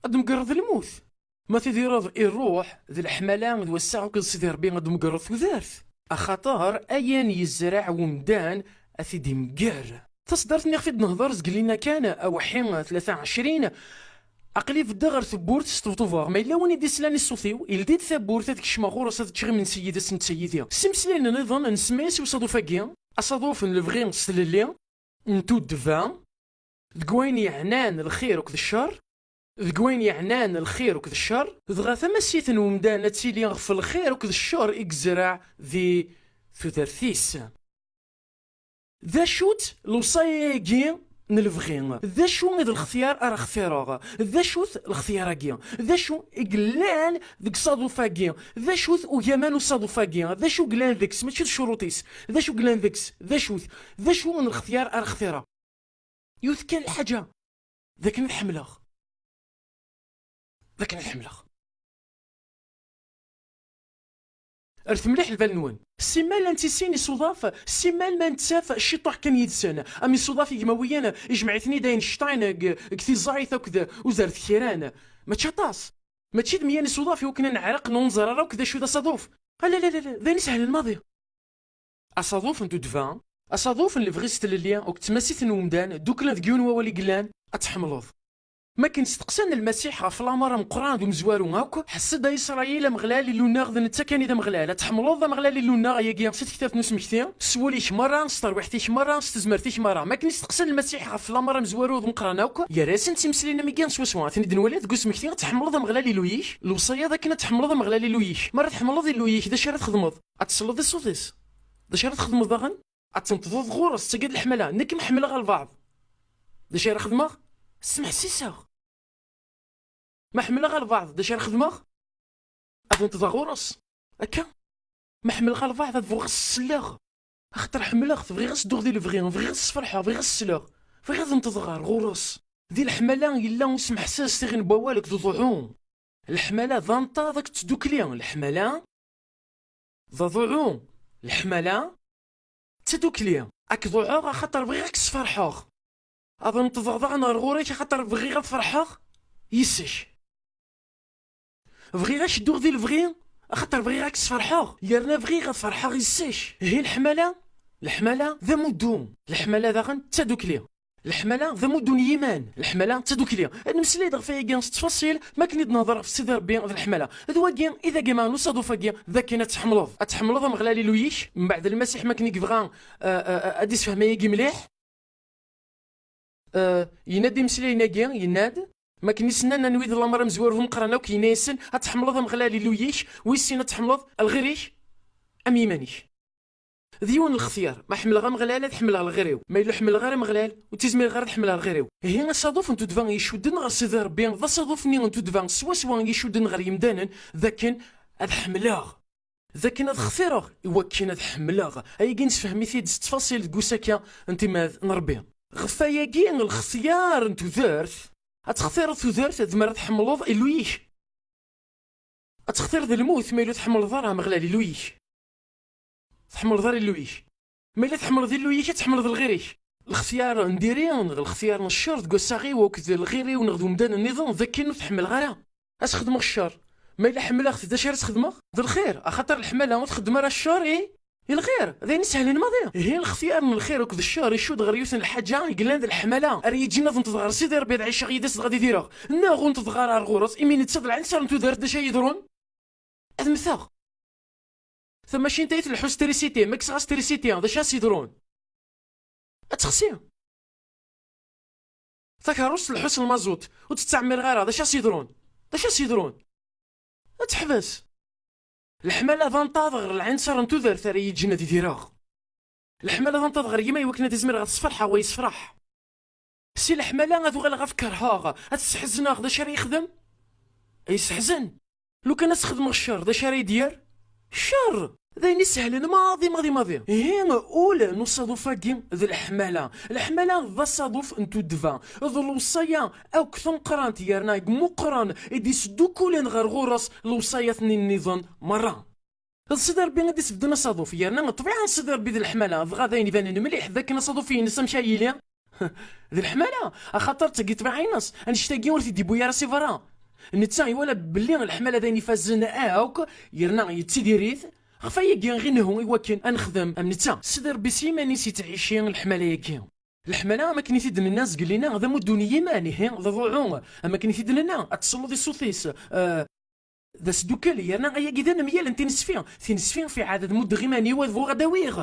ad d-tmegreḍ lmut. Ma tidireḍ i ṛṛuḥ, d leḥmala d wassaɣ akked Sidi Ṛebbi ad d-tmegreḍ tudert. Axaṭer ayen yezreɛ umdan ad t-id-imger. Taṣeddart-nni ɣef i d-nehḍer zgelina kan, aweḥḥi tlata ɛecrin, aql-i beddeɣ ɣer tewwurt s ṭebṭubeɣ, ma yella win i d-islan i ṣṣut-iw, ildi-d tawwurt ad kecmeɣ ɣur-s ad ččeɣ imensi yid-s netta yid-i. S imeslayen nniḍen, nsemma-yas i usaḍuf-agi, asaḍuf n lebɣi s tlelli, n tuddba, deg wayen yeɛnan lxir akked ccer, deg wayen yeɛnan lxir akked ccer, dɣa tamasit n umdan ad tili ɣef lxir akked ccer i yezreɛ di tudert-is. D acu-tt lewṣaya-agi n lebɣi? D acu i d lextyar ara xtireɣ? D acu-t lextyar-agi? D acu i yellan deg usaḍuf-agi? D acu-t ugama n usaḍuf-agi? D acu i yellan deg-s? Mačči d ccuruṭ-is. D acu i yellan deg-s? D acu-t? D acu n lextyar ara xtireɣ? Yiwet kan lḥaǧa, d akken ad ḥemmleɣ. D akken ad ḥemmleɣ. Rret mliḥ lbal-nwen. Simmal llant i sin isuḍaf, simmal ma nettaf ciṭuḥ kan yid-sen. Am isuḍaf igmawiyen, ijmeɛ-iten-id Einstein deg, deg tiẓayt akked uzertekran. Mačči aṭas. Mačči d meyya n isuḍaf i wakken ad neɛreq neɣ ur nẓer ara akk d acu d asaḍuf. Ala, la, la, la, d ayen isehlen maḍi. Asaḍuf n tuddba, asaḍuf n lebɣi s tlelli akked tmasit n umdan, dduklen deg yiwen wawal i yellan, ad tḥemmleḍ. Ma akken steqsan Lmasiḥ ɣef lamer ameqqran d umezwaru akk, ḥess-d a Isṛayil, Ameɣlal Illu-nneɣ d netta kan i d Ameɣlal. Ad tḥemmleḍ Ameɣlal Illu-nneɣ, ayagi si tektabt n usmekti, s wul-ik merra, s terwiḥt-ik merra, s tezmert-ik merra. Ma akken i steqsan Lmasiḥ ɣef lamer amezwaru d ameqqran akk, yerra-yasen-d timeslayin am wigi swaswa. Ad ten-id-nwali deg usmekti, ad tḥemmleḍ Ameɣlal Illu-ik, lewṣaya d akken ad tḥemmleḍ Ameɣlal Illu-ik. Mi ara tḥemmleḍ Illu-ik, d acu ara txedmeḍ? Ad tesleḍ i ṣṣut-is. D acu ara txedmeḍ daɣen? Ad tenṭḍeḍ ɣur-s, d tagi d leḥmala. Nekk ma ḥemmleɣ albaɛḍ, d acu ara xedmeɣ? Smeḥsiseɣ. Ma ḥemmleɣ albaɛḍ, d acu ara xedmeɣ? Ad neṭḍeɣ ɣur-s. Akka. Ma ḥemmleɣ albaɛḍ, ad bɣuɣ ad s-selleɣ. Axaṭer ḥemmleɣ-t, bɣiɣ ad s-dduɣ di lebɣi, bɣiɣ ad s-sferḥeɣ, bɣiɣ ad s-selleɣ, bɣiɣ ad neṭḍeɣ ɣur-ɣur-s. Di leḥmala yella usmeḥsas, tiɣin n wawal akked uḍuɛu. Leḥmala d anṭaḍ akked tdukli. Leḥmala d aḍuɛu. Leḥmala d tadukli. Ad k-ḍuɛeɣ axaṭer bɣiɣ ad k-sferḥeɣ. Ad neṭḍeɣ daɣen ɣer ɣur-k axaṭer bɣiɣ ad ferḥeɣ yis-k. Bɣiɣ ad k-dduɣ di lebɣi axaṭer bɣiɣ ad k-sferḥeɣ, yerna bɣiɣ ad ferḥeɣ yis-k. Ihi leḥmala, leḥmala d amuddu. Leḥmala daɣen d tadukli. Leḥmala d amuddu n yiman. Leḥmala d tadukli. Ad nemmeslay-d ɣef wayagi s ttfaṣil, mi akken i d-nehḍer ɣef Sidi Ṛebbi d leḥmala. D wagi i d agama n usaḍuf-agi, d akken ad tḥemmleḍ. Ad tḥemmleḍ Ameɣlal Illu-ik, mbeɛd Lmasiḥ mi akken i yebɣa, eh, eh, eh, ad d-isefhem ayagi mliḥ. Eh, yenna-d imeslayen-agi, yenna-d, mi akken i s-nnan anwi d lamer amezwaru d ameqqran akk, yenna-yasen, ad tḥemmleḍ Ameɣlal Illu-ik, wis sin ad tḥemmleḍ lɣir-ik am yiman-ik. D yiwen n lextyar, ma ḥemmleɣ Ameɣlal, ad ḥemmleɣ lɣir-iw. Ma yella ur ḥemmleɣ ara Ameɣlal, ur ttizmireɣ ara ad ḥemmleɣ lɣir-iw. Ihi asaḍuf n tuddba i icudden ɣer Sidi Ṛebbi, d asaḍuf-nni n tuddba swaswa i icudden ɣer yimdanen, d akken ad ḥemmleɣ. D akken ad xtireɣ i wakken ad ḥemmleɣ. Ayagi nesfehmi-t-id s ttfaṣil deg usaka n timmad n Ṛebbi. Ɣef wayagi, lextyar n tudert, ad textireḍ tudert d mi ara tḥemmleḍ Illu-ik. Ad textireḍ lmut ma yella ur tḥemmleḍ ara Ameɣlal Illu-ik. Tḥemmleḍ ara Illu-ik. Ma yella tḥemmleḍ Illu-ik, ad tḥemmleḍ lɣir-ik. Lextyar n diri neɣ lextyar n ccer deg wassaɣ-iw akked lɣir-iw neɣ d umdan nniḍen d akken ur t-ḥemmleɣ ara. Ad s-xedmeɣ ccer. Ma yella ḥemmleɣ-t, d acu ara s-xedmeɣ? D lxir, axaṭer leḥmala ur txeddem ara ccer, i? I lxir, d ayen isehlen maḍi. Ihi lxetyar n lxir akked ccer icudd ɣer yiwet n lḥaǧa i yellan d leḥmala, ara yi-ǧǧin ad nṭeḍ ɣer Sidi Ṛebbi ad ɛiceɣ yid-s dɣa ad idireɣ, neɣ ur nṭeḍ ara ɣer ɣur-s, imi netta d lɛinṣer n tudert, d acu ay yeḍrun? Ad mmteɣ. Tamacint ay tleḥḥu s trisiti, ma kkseɣ-as trisiti, d acu ad s-yeḍrun? Ad texsi. Takeṛṛust tleḥḥu s lmaẓut, ur tt-ttɛemmireɣ ara, d acu ad s-yeḍrun? D acu ad s-yeḍrun? Ad teḥbes. Leḥmala d anṭaḍ ɣer lɛinṣer n tudert ara yi-ǧǧen ad idireɣ. Leḥmala d anṭaḍ ɣer gma i wakken ad izmireɣ ad sferḥeɣ wa yessefraḥ. Si leḥmala ad uɣaleɣ ad t-kerheɣ, ad t-sḥezneɣ, d acu ara yexdem? Ad yesseḥzen. Lukan ad s-xedmeɣ ccer, d acu ara yi-d-yerr? Ccer! D ayen isehlen maḍi, maḍi, maḍi. Ihi, ul n usaḍuf-agi d leḥmala. Leḥmala d asaḍuf n tuddba. D lewṣaya akk tameqqrant yerna i imeqqren i d-isdukkulen ɣer ɣur-s lewṣayat-nni nniḍen merra. D Sidi Ṛebbi i d-isbedden asaḍuf, yerna ṭṭbiɛa n Sidi Ṛebbi d leḥmala, dɣa d ayen ibanen mliḥ d akken asaḍuf-ines amek ara yili? D leḥmala, axaṭer d tagi ṭṭbiɛa-ines, annect-agi ur t-id-iwwi ara si berra. Netta iwala belli leḥmala d ayen ifazen akk, yerna yettidir-it, ɣef wayagi i nehhu i wakken ad nexdem am netta. Sidi Ṛebbi s yiman-is yettɛici leḥmala-agi. Leḥmala, am akken i t-id-nenna zgelli-nni, d amuddu n yiman, ihi, d aḍuɛu, am akken i t-id-nenna, ad tesleḍ i ṣṣut-is, eh, d asdukkel, yerna ayagi d anemyal n tinesfi. Tinesfi, fi ɛad ad muddeɣ iman-iw, ad bɣuɣ ad d-awiɣ.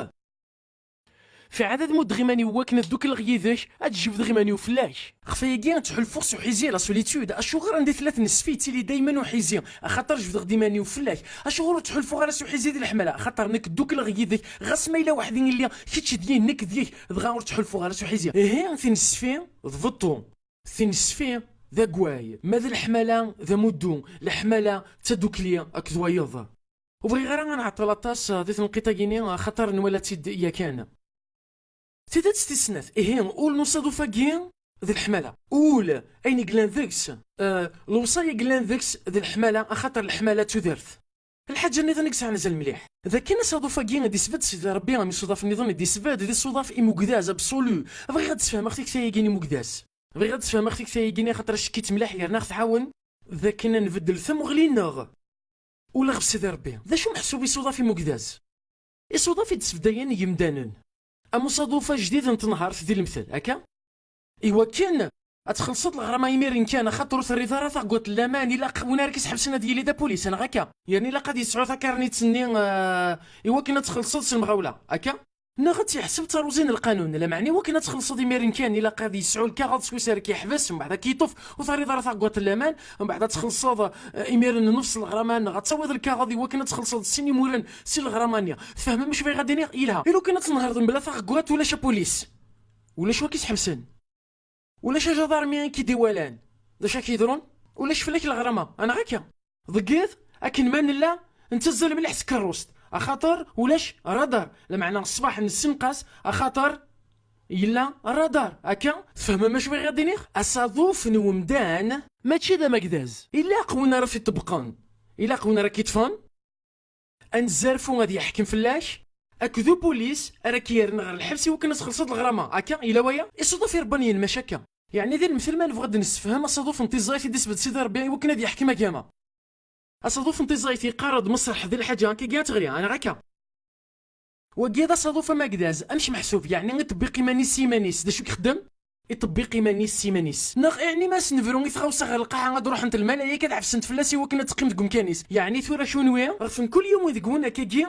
Fi ɛad ad muddeɣ iman-iw wakken ad ddukkleɣ yid-k, ad jebdeɣ iman-iw fell-ak. Ɣef wayagi, ad ttḥulfuɣ s uḥizi, la solitude. Acuɣer anda i tella tnesfi, yettili daymen uḥizi? Axaṭer jebdeɣ-d iman-iw fell-ak. Acuɣer ur ttḥulfuɣ ara s uḥizi di leḥmala? Axaṭer nekk ddukkleɣ yid-k, ɣas ma yella weḥd-i i lliɣ, kečč d-i, nekk deg-k, dɣa ur ttḥulfuɣ ara s uḥizi. Ihi, tinesfi d beṭṭu. Tinesfi d agway, ma d leḥmala d amuddu, leḥmala d tadukli akked wayeḍ. Ur bɣiɣ ara ad nɛeṭṭel aṭas di tneqqiṭ-agi-nni, axaṭer nwala-tt-id yakan. Tidet tis snat, ihi, ul n usaḍuf-agi d leḥmala. Ul, ayen i yellan deg-s, eh, lewṣaya i yellan deg-s d leḥmala, axaṭer leḥmala d tudert. Lḥaǧa nniḍen i yesɛan azal mliḥ, d akken asaḍuf-agi i d-isbedd Sidi Ṛebbi, am isuḍaf nniḍen i d-isbedd, d isuḍaf imugdaz, absolu. Bɣiɣ ad d-sfehmeɣ tikta-agi n imugdaz. Bɣiɣ ad d-sfehmeɣ tikta-agi-nni, axaṭer acekk-itt mliḥ yerna aɣ-tɛawen d akken ad nbeddel tamuɣli-nneɣ. Ula ɣef Sidi Ṛebbi, d acu meḥsub isuḍaf imugdaz? Isuḍaf i d-sbeddayen yimdanen. Am usaḍuf ajdid n tenhert di lemtel, akka? Iwakken ad txellṣeḍ leɣrama imiren kan, axaṭer ur terriḍ ara taɣeggaṭ n laman, ilaq win ara k-isḥebsen ad yili d apulis, neɣ akka? Yerna ilaq ad yesɛu takarnit-nni, eh, iwakken ad txellṣeḍ s lemɣawla, akka? Neɣ ad tt-yeḥseb d taruẓi n lqanun, lameɛna iwakken ad txellṣeḍ imiren kan, ilaq ad yesɛu lkaɣeḍ s wis ara k-yeḥbes, mbeɛd ad k-yeṭṭef, ur terriḍ ara taɣeggaṭ n laman, mbeɛd ad txellṣeḍ, eh, imiren nnefs n leɣrama, neɣ ad tawiḍ lkaɣeḍ iwakken ad txellṣeḍ sin imuren si leɣrama-nni. Tfehmem acu bɣiɣ ad d-iniɣ? Yelha. I lukan ad tnehreḍ mebla taɣeggaṭ, ulac apulis. Ulac wa k-isḥebsen. Ulac ajadarmi i k-id-iwalan. D acu ak-yeḍrun? Ulac fell-ak leɣrama, anaɣ akka? Deg yiḍ, akken ma nella, nettazzal mliḥ s tkeṛṛust, axaṭer ulac radar. Lameɛna ṣṣbeḥ nessenqas, axaṭer yella radar. Akka, tfehmem acu bɣiɣ ad d-iniɣ? Asaḍuf n umdan mačči d amagdaz. Ilaq win ara t-iṭebbqen. Ilaq win ara k-iṭṭfen. Anezzarfu ad yeḥkem fell-ak, akked upulis ara k-yerren ɣer lḥebs iwakken ad txellṣeḍ leɣrama. Akka, yella waya? Isuḍaf iṛebbanyen, maca akka. Yeɛni, di lemtel, ma nebɣa ad d-nessefhem asaḍuf n tiẓayt i d-isbedd Sidi Ṛebbi iwakken ad yeḥkem agama. Asaḍuf n tiẓayt yeqqar-d ma tṣeḥḥ di lḥaǧa akkagi ad teɣli, neɣ akka? Wagi d asaḍuf amagdaz, amek meḥsub? Yeɛni, iṭebbiq iman-is s yiman-is, d acu i ixeddem? Iṭebbiq iman-is s yiman-is. Neɣ, yeɛni, ma as-nebru i tɣawsa ɣer lqaɛa, ad ruḥent lmalayek ad ɛefsent fell-as iwakken ad teqqim deg umkan-is. Yeɛni, tura kunwi, ɣef mkul yiwen deg-wen akkagi,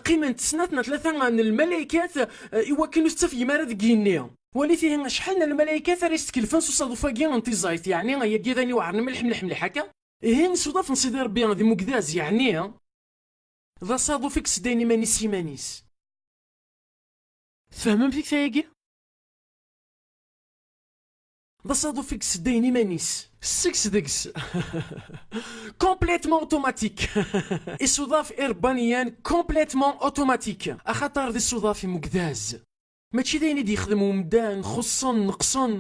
qqiment snat neɣ tlata n lmalaykat, eh, iwakken ur tettafgem ara deg yigenni. Walit ihi acḥal n lmalaykat ara yestkellfen s usaḍuf-agi n tiẓayt, yeɛni, ayagi d ayen iweɛren mliḥ, mliḥ, mliḥ, akka? Ihi, isuḍaf n Sidi Ṛebbi d imugdaz, yeɛni, d asaḍuf i yesseddayen iman-is s yiman-is. Tfehmem tikta-agi? D asaḍuf i yesseddayen iman-is. Seg-s deg-s. Complètement automatique. Isuḍaf iṛebbaniyen complètement automatique. Axaṭer d isuḍaf imugdaz. Mačči d ayen i d-yexdem umdan, xuṣṣen, neqṣen.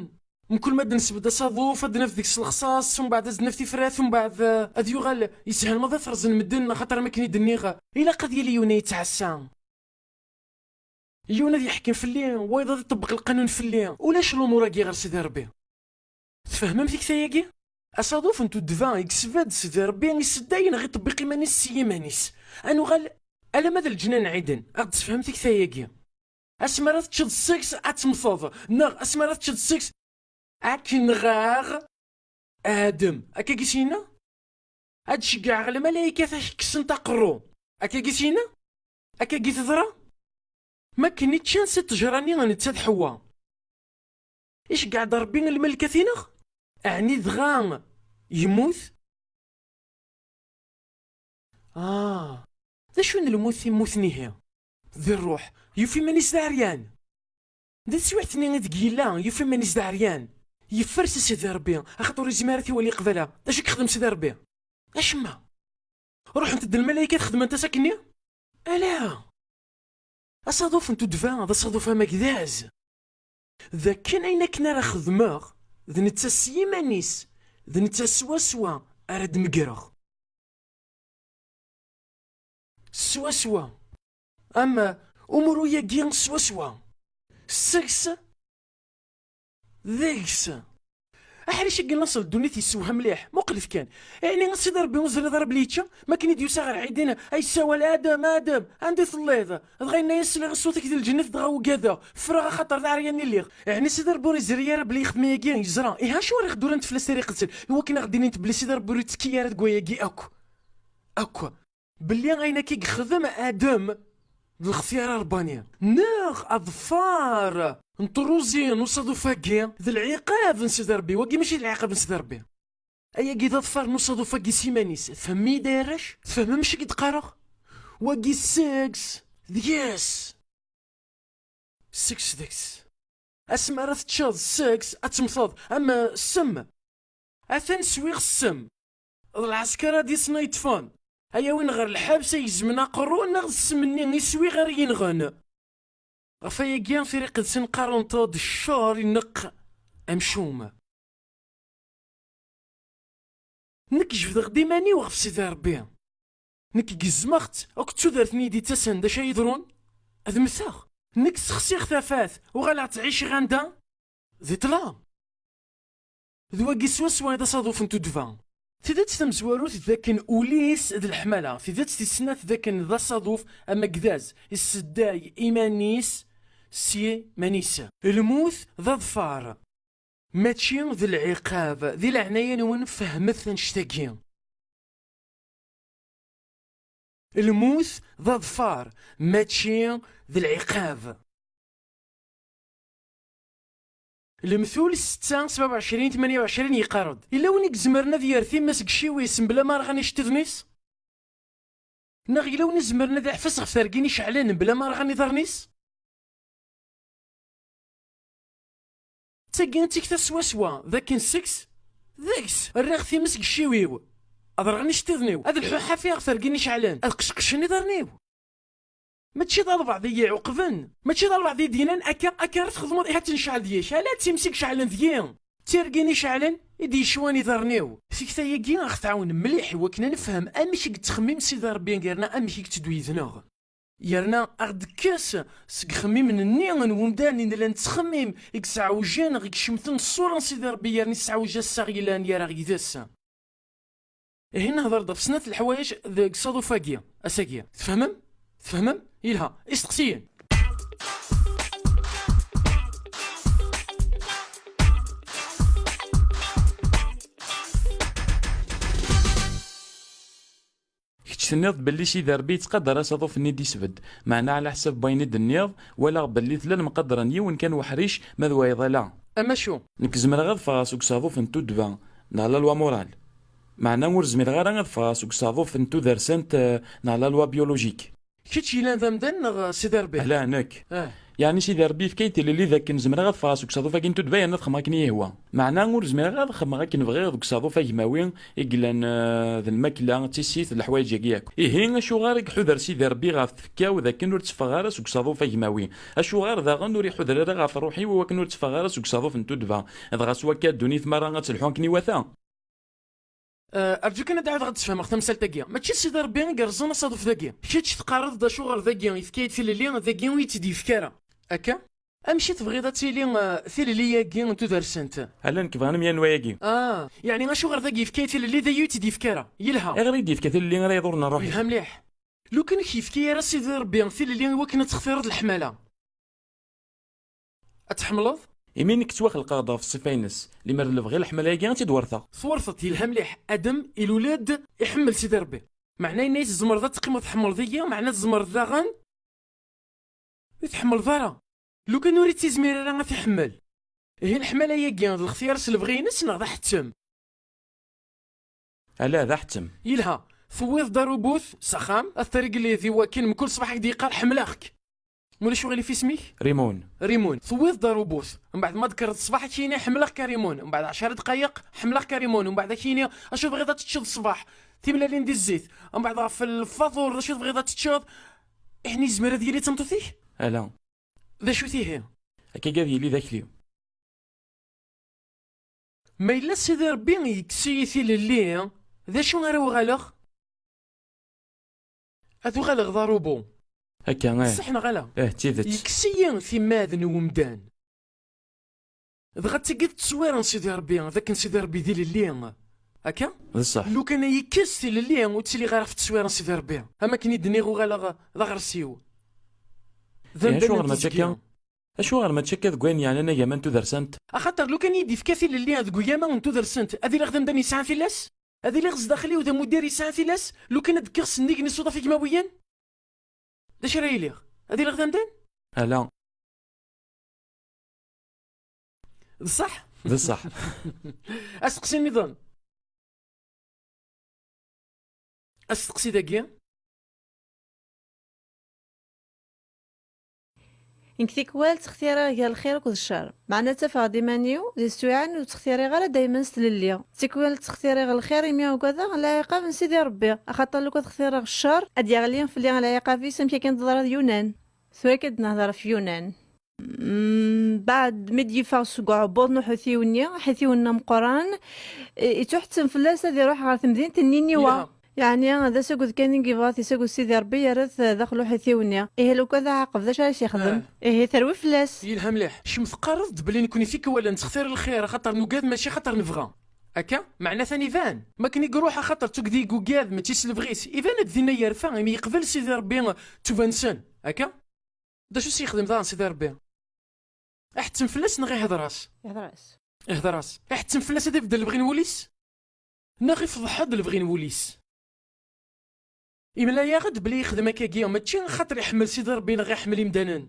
Mkul ma d-nesbedd asaḍuf, ad d-naf deg-s lexṣaṣ, umbeɛd ad d-naf tifrat, umbeɛd, eh, ad yuɣal yeshel maḍi ad t-rẓen medden, axaṭer am akken i d-nniɣ, ilaq ad yili yiwen ad yettɛassa. Yiwen ad yeḥkem fell-i, wayeḍ ad iṭebbeq lqanun fell-i. Ulac lumuṛ-agi ɣer Sidi Ṛebbi. Tfehmem tikta-agi? Asaḍuf n tuddba i yesbedd Sidi Ṛebbi isedday neɣ iṭebbiq iman-is s yiman-is. Ad nuɣal Alamma d leǧnan n Ɛiden, ad ɣ-d-tefhem tikta-agi. Asmi ara teččeḍ seg-s, ad temmteḍ, neɣ asmi ara teččeḍ seg-s, ad k-nɣeɣ Adem. Akkagi s-yenna? Ad d-ceggɛeɣ lmalaykat ad k-kksent aqerru. Akkagi s-yenna? Akkagi teḍra? Makken i ččan si ttejra-nni netta d Ḥewwa. Iceggeɛ-d Ṛebbi lmelkat-ineɣ? Ɛni dɣa yemmut? Ah, d acu n lmut i mmuten ihi? Di ṛṛuḥ, yufa iman-is d aɛeryan. Di teswiɛt-nni ideg yella, yufa iman-is d aɛeryan. Yeffer si Sidi Ṛebbi, axaṭer ur yezmir ad t-iwali qbala. D acu i yexdem Sidi Ṛebbi? Acemma. Ruḥent-d lmalaykat xedment-as akkenni? Ala. Asaḍuf n tuddba d asaḍuf amagdaz. D akken ayen akken ara xedmeɣ, d netta s yiman-is, d netta swaswa ara d-megreɣ. Swaswa. Am umru-agi swaswa. Seg-s deg-s. Aḥric-agi n laṣel ddunit yessewham mliḥ. Muqlet kan. Ɛni a Sidi Ṛebbi ur teẓriḍ ara belli yečča? Mi akken i d-yusa ɣer Ɛidin, a yessawal: "Adem, Adem, anda i telliḍ?" Dɣa yenna-yas: "Sliɣ i ṣṣut-ik di lǧennet, dɣa ugadeɣ. Ffreɣ axaṭer d aɛeryan i lliɣ." Ɛni Sidi Ṛebbi ur yezri ara belli yexdem ayagi? Yeẓra. Ihi acuɣer i ɣ-d-urant fell-as tiriqet? Iwakken a ɣ-d-inint belli Sidi Ṛebbi ur yettekki ara deg wayagi akk. Akk. Belli ayen akka i yexdem Adem d lextyara ṛebbani. Neɣ aḍfar n truẓi n usaḍuf-agi d lɛiqab n Sidi Ṛebbi. Wagi mačči d lɛiqab n Sidi Ṛebbi. Ayagi d aḍfar n usaḍuf-agi s iman-is. Tfehmem-iyi-d ay arrac? Tfehmem acu i d-qqareɣ? Wagi seg-s deg-s. Seg-s deg-s. Asmi ara teččeḍ seg-s, ad temmteḍ am ssem. Atan swiɣ ssem. D lɛesker ad yesna yeṭṭfen. Ay awin ɣer lḥebs, ay gezmen aqerru, neɣ d ssem-nni i swiɣ ara yenɣen. Ɣef wayagi, tiriqet-nsen qqarent-d ccer ineqq amcum. Nekk jebdeɣ-d iman-iw ɣef Sidi Ṛebbi. Nekk gezmeɣ-tt akked tudert-nni i d-ittasen. D acu ay yeḍrun? Ad mmteɣ. Nekk sexsiɣ tafat, uɣaleɣ ttɛiceɣ anda? Di ṭṭlam. D wagi swaswa i d asaḍuf n tuddba. Tidet tamezwarut d akken ul-is d leḥmala. Tidet tis snat d akken d asaḍuf amagdaz, issedday iman-is s yiman-is. Lmut d aḍfar, mačči d lɛiqab. Di leɛnaya-nwen, fehmet annect-agi. Lmut d aḍfar, mačči d lɛiqab. Lemtul setta sebɛa u ɛecrin tmanya u ɛecrin yeqqar-d: Yella win i izemren ad yerr times deg iciwi-s mebla ma rɣan iceṭṭiḍen-is? Neɣ yella win izemren ad iɛfes ɣef tergin iceɛlen mebla ma rɣan iḍarren-is? D tagi i d tikta swaswa, d akken seg-s, deg-s, rriɣ times deg iciwi-w. Ad rɣen iceṭṭiḍen-iw, ad lḥuɣ ḥafi ɣef tergin iceɛlen, ad qecqecen iḍarren-iw. Mačči d albaɛḍ i yi-iɛuqben, mačči d albaɛḍ i yi-d-yennan akka, akka ara txedmeḍ, ihi ad tt-necɛel deg-k. Ala, d times i iceɛlen deg-i. D tirgin iceɛlen i d-yecwan iḍarren-iw. Tikta-agi a ɣ-tɛawen mliḥ i wakken ad nefhem amek i yettxemmim Sidi Ṛebbi, yerna amek i yetteddu yid-neɣ. Yerna a ɣ-d-tekkes seg ixemmimen-nni n wemdan i nella nettxemmim, i yesɛewjen, i icemten ṣṣura n Sidi Ṛebbi, yerna yesɛewj assaɣ yellan gar-aɣ yid-s. Ihi nehder-d ɣef snat n leḥwayeǧ deg ṣṣaduf-agi, ass-agi. Tfehmem? Tfehmem? Yelha. Isteqsiyen? Kečč tenniḍ-d belli Sidi Ṛebbi yettqadar asaḍuf-nni i d-isbedd, meɛna ɛla ḥsab n wayen i d-tenniḍ, walaɣ belli tella lemqadra n yiwen kan weḥric, ma d wayeḍ ala. Amacu? Nekk zemreɣ ad ffɣeɣ seg usaḍuf n tuddba, neɣ la loi morale. Meɛna ur zmireɣ ara ad ffɣeɣ seg usaḍuf n tudersant, eh, neɣ la loi biologique. Kečč yellan d amdan neɣ Sidi Ṛebbi? Ala, nekk. Ah. Yeɛni Sidi Ṛebbi yefka-yi-d tilelli d akken zemreɣ ad ffɣeɣ seg usaḍuf-agi n tuddba yerna ad xedmeɣ akken i yi-ihwa. Meɛna ur zmireɣ ad xedmeɣ akken bɣiɣ deg usaḍuf agmawi i yellan, eh, d lmakla, d tissit, d leḥwayeǧ-agi akk. Ihi, acuɣer i iḥuder Sidi Ṛebbi ɣef tfekka-w d akken ur tteffɣeɣ ara seg usaḍuf agmawi? Acuɣer daɣen ur iḥuder ara ɣef ṛṛuḥ-iw i wakken ur tteffɣeɣ ara seg usaḍuf n tuddba? Dɣa s wakka ddunit merra ad telḥu akken iwata? Eh, rǧu kan ad ɛawdeɣ ad d-sfehmeɣ tamsalt-agi. Mačči d Sidi Ṛebbi i yerẓan asaḍuf dagi. Kečč teqqareḍ-d acuɣer dagi yefka-yi-d tilelli, dagi ur yi-tt-id-yefki ara. Akka? Amek i tebɣiḍ ad tili, eh, tilelli-agi n tudersant? Ala nekk bɣan mya n wayagi. Ah, yeɛni acuɣer dagi yefka-yi-d tilelli, dagi ur yi-tt-id-yefki ara? Yelha. Ayɣer i d-yefka tilelli ara iḍurren ṛṛuḥ-is? Yelha mliḥ. Lukan ur k-yefki ara Sidi Ṛebbi tilelli i wakken ad textireḍ leḥmala, ad tḥemmleḍ? Imi nekk ttwaxelqeɣ-d ɣef ṣṣifa-ines, limer d lebɣi leḥmala-agi ad tt-id-werteɣ. Twerteḍ, yelha mliḥ. Adem ilul-d iḥemmel Sidi Ṛebbi. Meɛna yenna-yas tzemreḍ ad teqqimeḍ tḥemmleḍ-iyi, meɛna tzemreḍ daɣen ur tḥemmleḍ ara. Lukan ur ittizmir ara ad t-iḥemmel, ihi leḥmala-agi d lextyar s lebɣi-ines neɣ d aḥettem? Ala, d aḥettem. Yelha, tewwiḍ-d arubut s axxam, ad t-tregleḍ i wakken mkul ṣṣbeḥ ad k-d-yeqqar ḥemmleɣ-k. Mulac uɣilif isem-ik? Rimun. Rimun. Tewwiḍ-d arubut. Mbeɛd ma d-tekkreḍ ṣṣbeḥ ad k-yini ḥemmleɣ-k a Rimun. Mbeɛd ɛecra dqayeq, ḥemmleɣ-k a Rimun. Mbeɛd ad k-yini acu tebɣiḍ ad teččeḍ ṣṣbeḥ? Timellalin di zzit. Mbeɛd ɣef lfaḍur d acu tebɣiḍ ad teččeḍ? Iḥni yezmer ad yili d tameṭṭut-ik? Ala. D acu-t ihi? Akka ad yili d akli. Ma yella Sidi Ṛebbi yekkes-iyi tilelli, d acu ara uɣaleɣ? Ad uɣaleɣ d arubu. Akka, eh. Ṣṣeḥ neɣ ala? Eh, d tidet. Yekkes-iyi timmad n umdan. Dɣa d tagi d tteswira n Sidi Ṛebbi, d akken Sidi Ṛebbi d ilelli. Akka? D ṣṣeḥ. Lukan ay yekkes tilelli, ur ttiliɣ ara ɣef tteswira n Sidi Ṛebbi. Am akken i d-nniɣ uɣaleɣ d aɣersiw. D eh, amdan acuɣer n mačči akka? Acuɣer mačči akka deg wayen yeɛnan agama n tudersant? Axaṭer lukan i yi-d-ifka tilelli deg ugama n tudersant, ad iliɣ d amdan yesɛan tilas? Ad iliɣ zdaxel-iw d amuddir yesɛan tilas? Lukan ad d-kkeɣ sennig n isuḍaf igmawiyen? D acu ara iliɣ? Ad iliɣ d amdan? Ala. D ṣṣeḥ? D ṣṣeḥ. Asteqsi nniḍen. Asteqsi dagi. Nekk tikwal ttextiriɣ gar lxir akked ccer. Meɛna ttafeɣ-d iman-iw di teswiɛin ur ttextiriɣ ara daymen s tlelli. Tikwal ttextiriɣ lxir imi ugadeɣ lɛiqab n Sidi Ṛebbi, axaṭer lukan ad xtireɣ ccer, ad d-yeɣli fell-i lɛiqab-is, amek akken teḍra d Yunan. Tura akka d-nehder ɣef Yunan. Mbeɛd mi d-yeffeɣ seg uɛebbuḍ n uḥutiw-nni, aḥutiw-nni ameqqran, i-, ittuḥettem fell-as ad iruḥ ɣer temdint n Niniwa. Yelha. Yeɛni, d asaged kan i yebɣa ad t-isaged Sidi Ṛebbi, yerra-t daxel uḥutiw-nni. Ihi, lukan d aɛaqeb, d acu ara s-yexdem? Ah. Ihi, terwi fell-as. Yelha mliḥ. Kemm teqqareḍ-d belli nekni tikwal nettextir lxir, axaṭer nugad, mačči axaṭer nebɣa. Akka? Meɛna atan iban. Ma akken i iruḥ, axaṭer d tugdi i yugad, mačči s lebɣi-s. Iban-d dinna yerfa, imi yeqbel Sidi Ṛebbi ttuba-nsen. Akka? D acu s-yexdem daɣen Sidi Ṛebbi? Iḥettem fell-as neɣ ihder-as? Ihder-as. Ihder-as. Iḥettem fell-as ad ibeddel lebɣi n wul-is? Neɣ ifḍeḥ-d lebɣi n wul-is? Imla-yaɣ-d belli yexdem akkagi, mačči axaṭer iḥemmel Sidi Ṛebbi neɣ iḥemmel imdanen.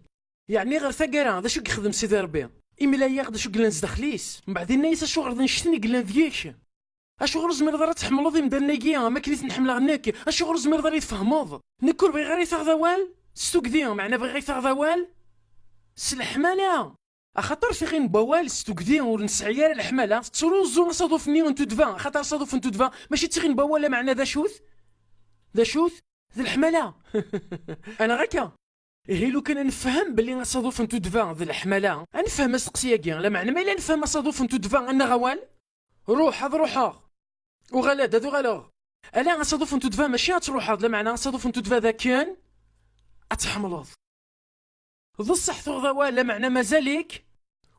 Yeɛni ɣer taggara, d acu i yexdem Sidi Ṛebbi? Imla-yaɣ-d acu yellan zdaxel-is. Mbeɛd inna-yas acuɣer d annect-en i yellan deg-k. Acuɣer ur tezmireḍ ara ad tḥemmleḍ imdanen-agi am akken i ten-ḥemmleɣ nekk? Acuɣer ur tezmireḍ ara ad yi-tfehmeḍ? Nekk ur bɣiɣ ara ad yi-taɣeḍ awal s tugdi, meɛna bɣiɣ ad yi-taɣeḍ awal s leḥmala. Axaṭer tiɣin n wawal s tugdi ur nesɛi ara leḥmala, tettruẓu asaḍuf-nni n tuddba, axaṭer asaḍuf n tuddba mačči d tiɣin n wawal, lameɛna d acu-t? D acu-t? D leḥmala. Anaɣ akka? Ihi lukan ad nefhem belli asaḍuf n tuddba d leḥmala, ad nefhem asteqsi-agi, lameɛna ma yella nefhem asaḍuf n tuddba ad naɣ awal? Ruḥ, ad ruḥeɣ. Uɣal-d, ad uɣaleɣ. Ala, asaḍuf n tuddba mačči ad truḥeḍ, lameɛna asaḍuf n tuddba d akken ad tḥemmleḍ. D ṣṣeḥ tuɣeḍ awal, lameɛna mazal-ik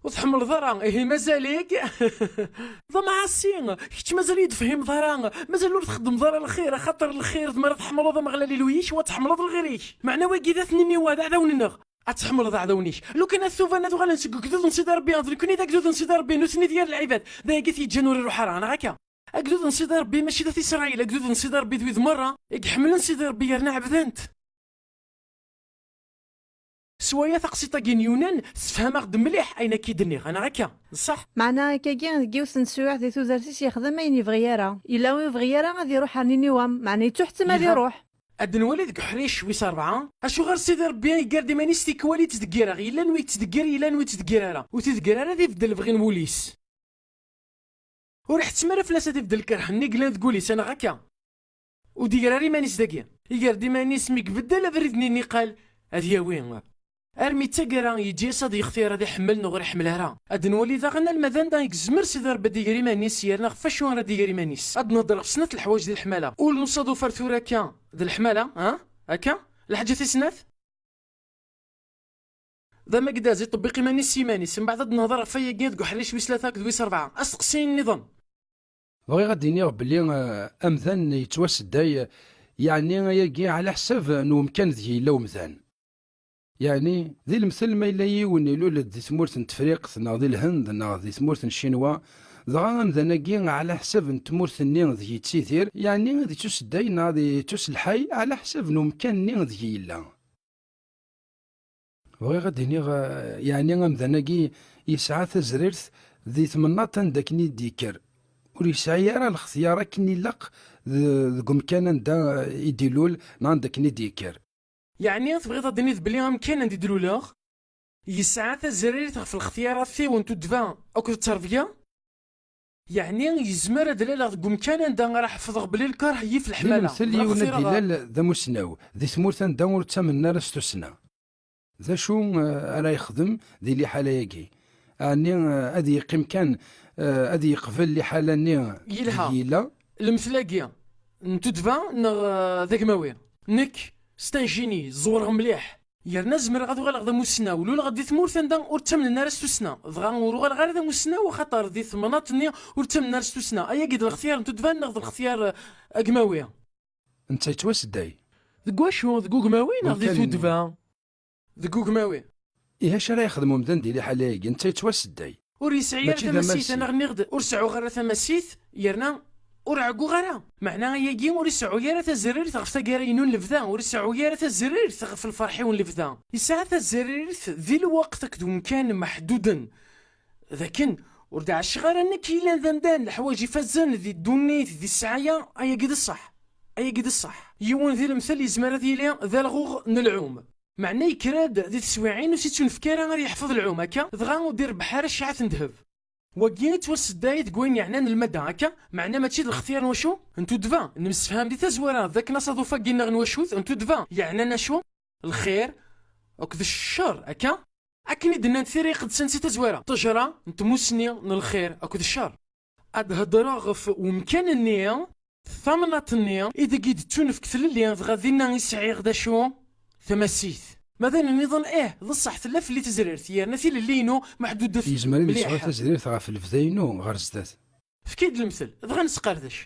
ur tḥemmleḍ ara, ihi mazal-ik d amɛassi. Kečč mazal ur yi-d-tefhimeḍ ara, mazal ur txeddmeḍ ara lxir, axaṭer lxir d mi ara tḥemmleḍ Ameɣlal ilwi-k, u ad tḥemmleḍ lɣir-ik. Meɛna wagi d at Niniwa, d aɛdawen-nneɣ. Ad tḥemmleḍ aɛdawen-ik. Lukan ad tuban ad uɣalen seg ugdud n Sidi Ṛebbi, d nekkni d agdud n Sidi Ṛebbi, nutni d yir lɛibad. D ayagi i t-yeǧǧan ur iruḥ ara, neɣ akka? Agdud n Sidi Ṛebbi mačči d at Isṛayil, agdud n Sidi Ṛebbi d wid merra i iḥemmlen Sidi Ṛebbi yerna ɛebden-t. S waya taqsiṭ-agi n Yunan tessefham-aɣ-d mliḥ ayen akka i d-nniɣ, neɣ akka? D ṣṣeḥ? Meɛna akkagi deg yiwet n teswiɛt di tudert-is yexdem ayen yebɣi ara. Yella ur yebɣi ara ad iruḥ ar Niniwa, meɛna yettuḥettem ad iruḥ. Ad nwali deg uḥric wis ṛebɛa, acuɣer Sidi Ṛebbi iggar-d iman-is tikwal i ttdeggireɣ, yella wi yettdeggir, yella wi ur yettdeggir ara, ur t-ideggir ara ad ibeddel lebɣi n wul-is. Ur iḥettem ara fell-as ad ibeddel lkerh-nni yellan deg wul-is, neɣ akka? Ur d-iger ara iman-is dagi. Iger-d iman-is mi ibeddel abrid-nni niqal ad yawi. Armi d taggara, yeǧǧa-yas ad yextir ad iḥemmel neɣ ur iḥemmel ara. Ad nwali daɣen alma d anda i yezmer Sidi Ṛebbi ad iger iman-is, yerna ɣef wacu ara d-iger iman-is. Ad d-nehder ɣef snat leḥwayeǧ di leḥmala. Ul n usaḍuf ar tura akka d leḥmala, ha? Akka? Lḥaǧa tis snat? D amagdaz iṭebbiq iman-is s yiman-is. Mbeɛd ad d-nehder ɣef wayagi deg uḥric wis tlata akked wis ṛebɛa. Asteqsi nniḍen. Bɣiɣ ad d-iniɣ belli, eh, amdan yettwasedday, eh, Yeɛni ayagi ɛla ḥsab n umkan deg yella umdan. Yeɛni, di lemtel ma yella yiwen ilul-d di tmurt n Tefriqt neɣ di Lhend neɣ di tmurt n Ccinwa, dɣa amdan-agi ɛla ḥsab n tmurt-nni deg yettidir, yeɛni ad yettusedday neɣ ad yettuselḥay ɛla ḥsab n umkan-nni deg yella. Bɣiɣ ad d-iniɣ, eh, yeɛni amdan-agi yesɛa tazrirt di temnaḍt anda akken i d-yekker. Ur yesɛi ara lextyar akken ilaq de-, deg umkan anda i d-ilul neɣ anda akken i d-yekker. Yeɛni tebɣiḍ ad d-tiniḍ belli amkan anda i d-luleɣ yesɛa tazrirt ɣef lextyara-iw n tuddba akked ttrebga? Yeɛni yezmer ad laleɣ deg umkan anda ara ḥefḍeɣ belli lkerh yif leḥmala. Di lemtel, yiwen ad d-ilal d amussnaw di tmurt anda ur ttamnen ara s tussna. D acu, eh, ara yexdem di liḥala-agi? Ɛni, eh, ad yeqqim kan, eh, ad yeqbel liḥala-nni? Yelha. Yella? Lemtel-agi n tuddba neɣ, eh, d agmawi? Nekk, c'est un génie, ẓewreɣ mliḥ. Yerna zemreɣ ad uɣaleɣ d amussnaw, luleɣ-d di tmurt anda ur ttamnen ara s tussna, dɣa ur uɣaleɣ ara d amussnaw axaṭer di temnaḍt-nni ur ttamnen ara s tussna. Ayagi d lextyar n tuddba neɣ d lextyar, eh, agmawi? Netta yettwasedday. Deg wacu? Deg ugmawi neɣ di tuddba? Deg ugmawi. Ihi acu ara yexdem umdan di liḥala-agi? Netta yettwasedday. Ur yesɛi ara tamassit, anaɣ nniɣ-d ur seɛɛuɣ ara tamassit, yerna ur ɛegguɣ ara. Meɛna ayagi ur iseɛɛu ara tazrirt ɣef taggara-inu n lebda, ur iseɛɛu ara tazrirt ɣef lferḥ-iw n lebda. Yesɛa tazrirt di lweqt akked umkan meḥduden. D akken ur d-ɛaceɣ ara nekk yellan d amdan, leḥwayeǧ ifazen di ddunit, di ssɛaya, ayagi d ṣṣeḥ. Ayagi d ṣṣeḥ. Yiwen di lemtel yezmer ad yili d alɣuɣ n lɛum. Meɛna yekker-d di teswiɛin ur s-ittunefk ara ad yeḥfeḍ lɛum akka, dɣa ur d-irebbeḥ ara cciɛat n ddheb. Wagi yettwasedday deg wayen yeɛnan lmadda akka, meɛna mačči d lextyar n wacu? N tuddba. Nemsefham di tazwara d akken asaḍuf-agi-nneɣ n wacu-t? N tuddba. Yeɛnan acu? Lxir akked ccer, akka? Akken i d-nnant Tira Iqedsen si tazwara, ṭṭejra n tmussni n lxir akked ccer. Ad hedreɣ ɣef umkan-nni, tamnaḍt-nni ideg i d-tettunefk tlelli, dɣa dinna i sɛiɣ d acu? Tamassit. Ma d ayen nniḍen, ih, d ṣṣeḥ, tella fell-i tezrirt, yerna tilelli-inu meḥdudet mliḥ. Yezmer ad yesɛu tazrirt ɣef lebda-inu ɣer zdat. Efk-iyi-d lemtel, dɣa nesqerdec.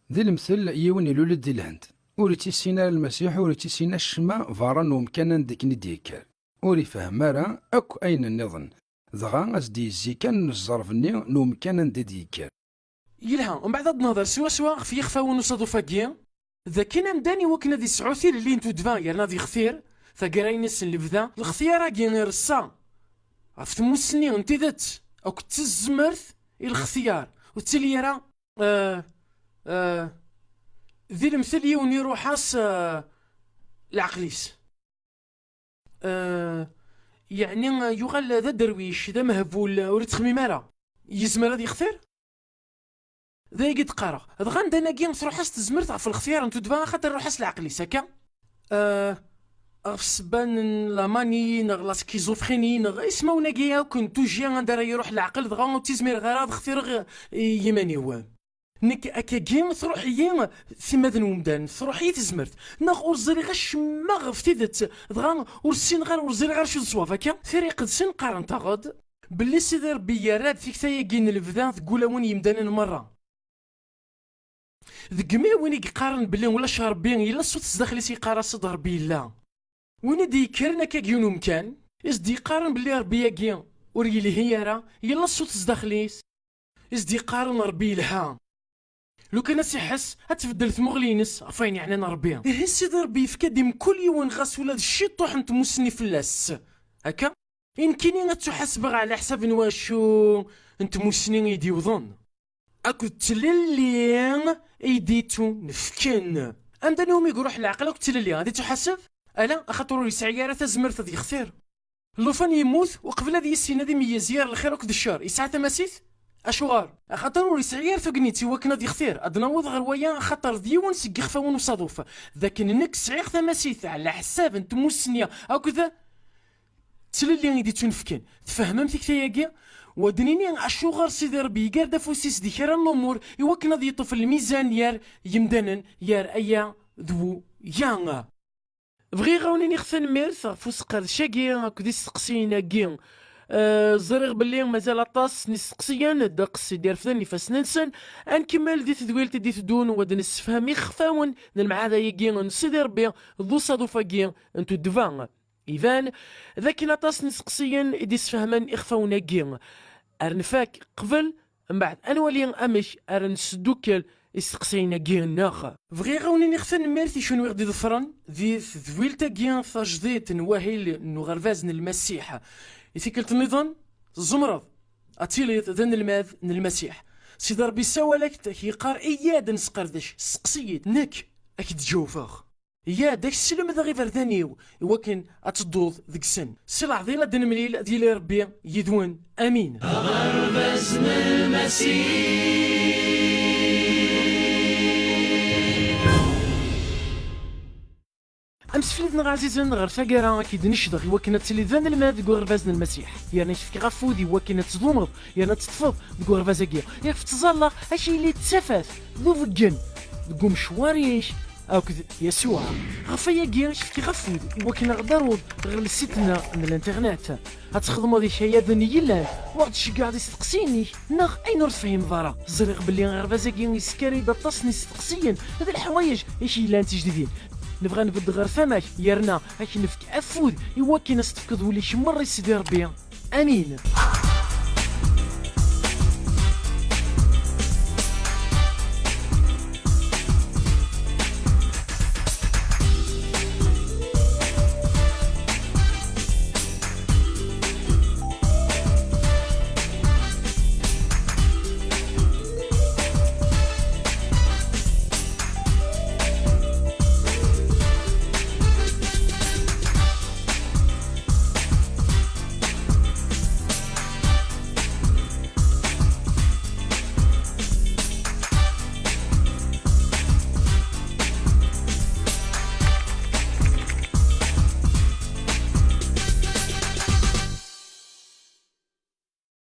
Di lemtel, yiwen ilul-d di Lhend. Ur ittissin ara Lmasiḥ, ur ittissin acemma berra n umkan anda akken i d-yekker. Ur ifehhem ara akk ayen nniḍen. Dɣa a s-d-yezzi kan zzerb-nni n umkan anda i d-yekker. Yelha, mbeɛd ad nehder swaswa ɣef yixfawen n usaḍuf-agi. D akken amdan i wakken ad yesɛu tilelli n tuddba yerna ad yextir taggara-ines n lebda, lextyar-agi ireṣṣa ɣef tmussni n tidet akked tezmert i lextyar, ur ttili ara, eh, eh, di lemtel yiwen iruḥ-as, eh, leɛqel-is. Eh, yeɛni yuɣal d aderwic, d amehbul, ur ittxemmim ara. Yezmer ad yextir? D ayagi d-qqareɣ. Dɣa amdan-agi tṛuḥ-as tezmert ɣef lextyar n tuddba, axaṭer iṛuḥ-as leɛqel-is, akka? Eh, ɣef ssebba n la manie neɣ la schizophrénie neɣ ismawen-agi akk n tuji anda ara iṛuḥ leɛqel, dɣa ur ttizmireɣ ara ad xtireɣ i yiman-iw. Nekk akkagi tṛuḥ-iyi timmad n umdan, tṛuḥ-iyi tezmert, neɣ ur ẓriɣ acemma ɣef tidet, dɣa ur ssineɣ ara, ur ẓriɣ ara acu d ṣṣwab akka. Tira Iqedsen qqarent-aɣ-d belli Sidi Ṛebbi yerra-d tikta-agi n lebda deg wulawen n yemdanen merra. Degmi win i yeqqaren belli ulac Ṛebbi, yella ṣṣut sdaxel-is yeqqar-as-d Ṛebbi yella. Win i d-yekkren akka deg yiwen umkan, i s-d-yeqqaren belli Ṛebbi-agi ur yelhi ara, yella ṣṣut sdaxel-is, i s-d-yeqqaren Ṛebbi yelha. Lukan ad s-iḥess, ad tbeddel tmuɣli-ines ɣef wayen yeɛnan Ṛebbi. Ihi Sidi Ṛebbi yefka-d i mkul yiwen ɣas ula d ciṭuḥ n tmussni fell-as. Akka? I nekkini ad ttuḥasbeɣ ɛla ḥsab n wacu? N tmussni i d-yewwḍen akked tlelli i d-ittunefken. Amdan iwumi iruḥ leɛqel akked tlelli, ad ittuḥaseb? Ala, axaṭer ur yesɛi ara tazmert ad yextir. Llufan yemmut uqbel ad yissin ad imeyyez gar lxir akked ccer. Yesɛa tamasit? Acuɣer? Axaṭer ur yesɛi ara tagnit i wakken ad yextir. Ad naweḍ ɣer waya axaṭer d yiwen seg yixfawen usaḍuf, d akken nekk sɛiɣ tamasit ɛla ḥsab n tmussni akked tlelli i d-ittunefken. Tfehmem tikta-agi? Wa d-nini acuɣer Sidi Ṛebbi iger-d afus-is di kra n lumuṛ i wakken ad yeṭṭef lmizan gar yemdanen, gar aya d wuya. Bɣiɣ a wen-iniɣ tanemmirt ɣef useqdec-agi akked isteqsiyen-agi Eh, ẓriɣ belli mazal aṭas n isteqsiyen ddeqs i d-irefden ifassen-nsen. Ad nkemmel di tedwilt i d-iteddun, u ad nessefhem ixfawen n lemɛada-agi n Sidi Ṛebbi d usaḍuf-agi n tuddba. Iban d akken aṭas n isteqsiyen i d-isfehmen ixfawen-agi. Ar nfak qbel, mbeɛd ad nwali amek ara nesdukkel isteqsiyen-agi-nneɣ. Bɣiɣ ad wen-iniɣ tanemmirt i kunwi ɣ-d-iḍefren di tedwilt-agi tajdidt n wahil n uɣerbaz n Lmasiḥ. I tikkelt nniḍen, tzemreḍ ad tiliḍ d anelmad n Lmasiḥ. Sidi Ṛebbi yessawal-ak-d, ak-yeqqar, iyya ad nesqerdec, steqsi-yi-d, nekk ad k-d-ǧawbeɣ. Iyya ad ak-slemdeɣ iberdan-iw, iwakken ad tedduḍ deg-sen. Si leɛḍil ad d-nemlil, ad yili Ṛebbi yid-wen. Amin. Aɣerbaz n Lmasiḥ. Amseflid-nneɣ ɛzizen ɣer taggara ad k-id-necdeɣ iwakken ad tiliḍ d anelmad deg uɣerbaz n Lmasiḥ, yerna k-fkiɣ afud iwakken ad tdumeḍ yerna ad teṭṭfeḍ deg uɣerbaz-agi. Ixef ttẓallaɣ ad k-yili d tafat d ubeggen deg umecwar-ik akked Yasuɛ. Ɣef wayagi, k-fkiɣ afud iwakken ad ɣ-d-taruḍ ɣer lsit-nneɣ n l'internet. Ad txedmeḍ ikayaden yellan, u ad ɣ-d-tceggɛeḍ isteqsiyen-ik neɣ ayen ur tefhimeḍ ara. Ẓriɣ belli aɣerbaz-agi yeskar-d aṭas n isteqsiyen d leḥwayeǧ i k-yellan d tijdidin. Nebɣa nbedd ɣer tama-k, yerna ad k-nefk afud iwakken ad s-tefkeḍ ul-ik merra i Sidi Ṛebbi. Amin.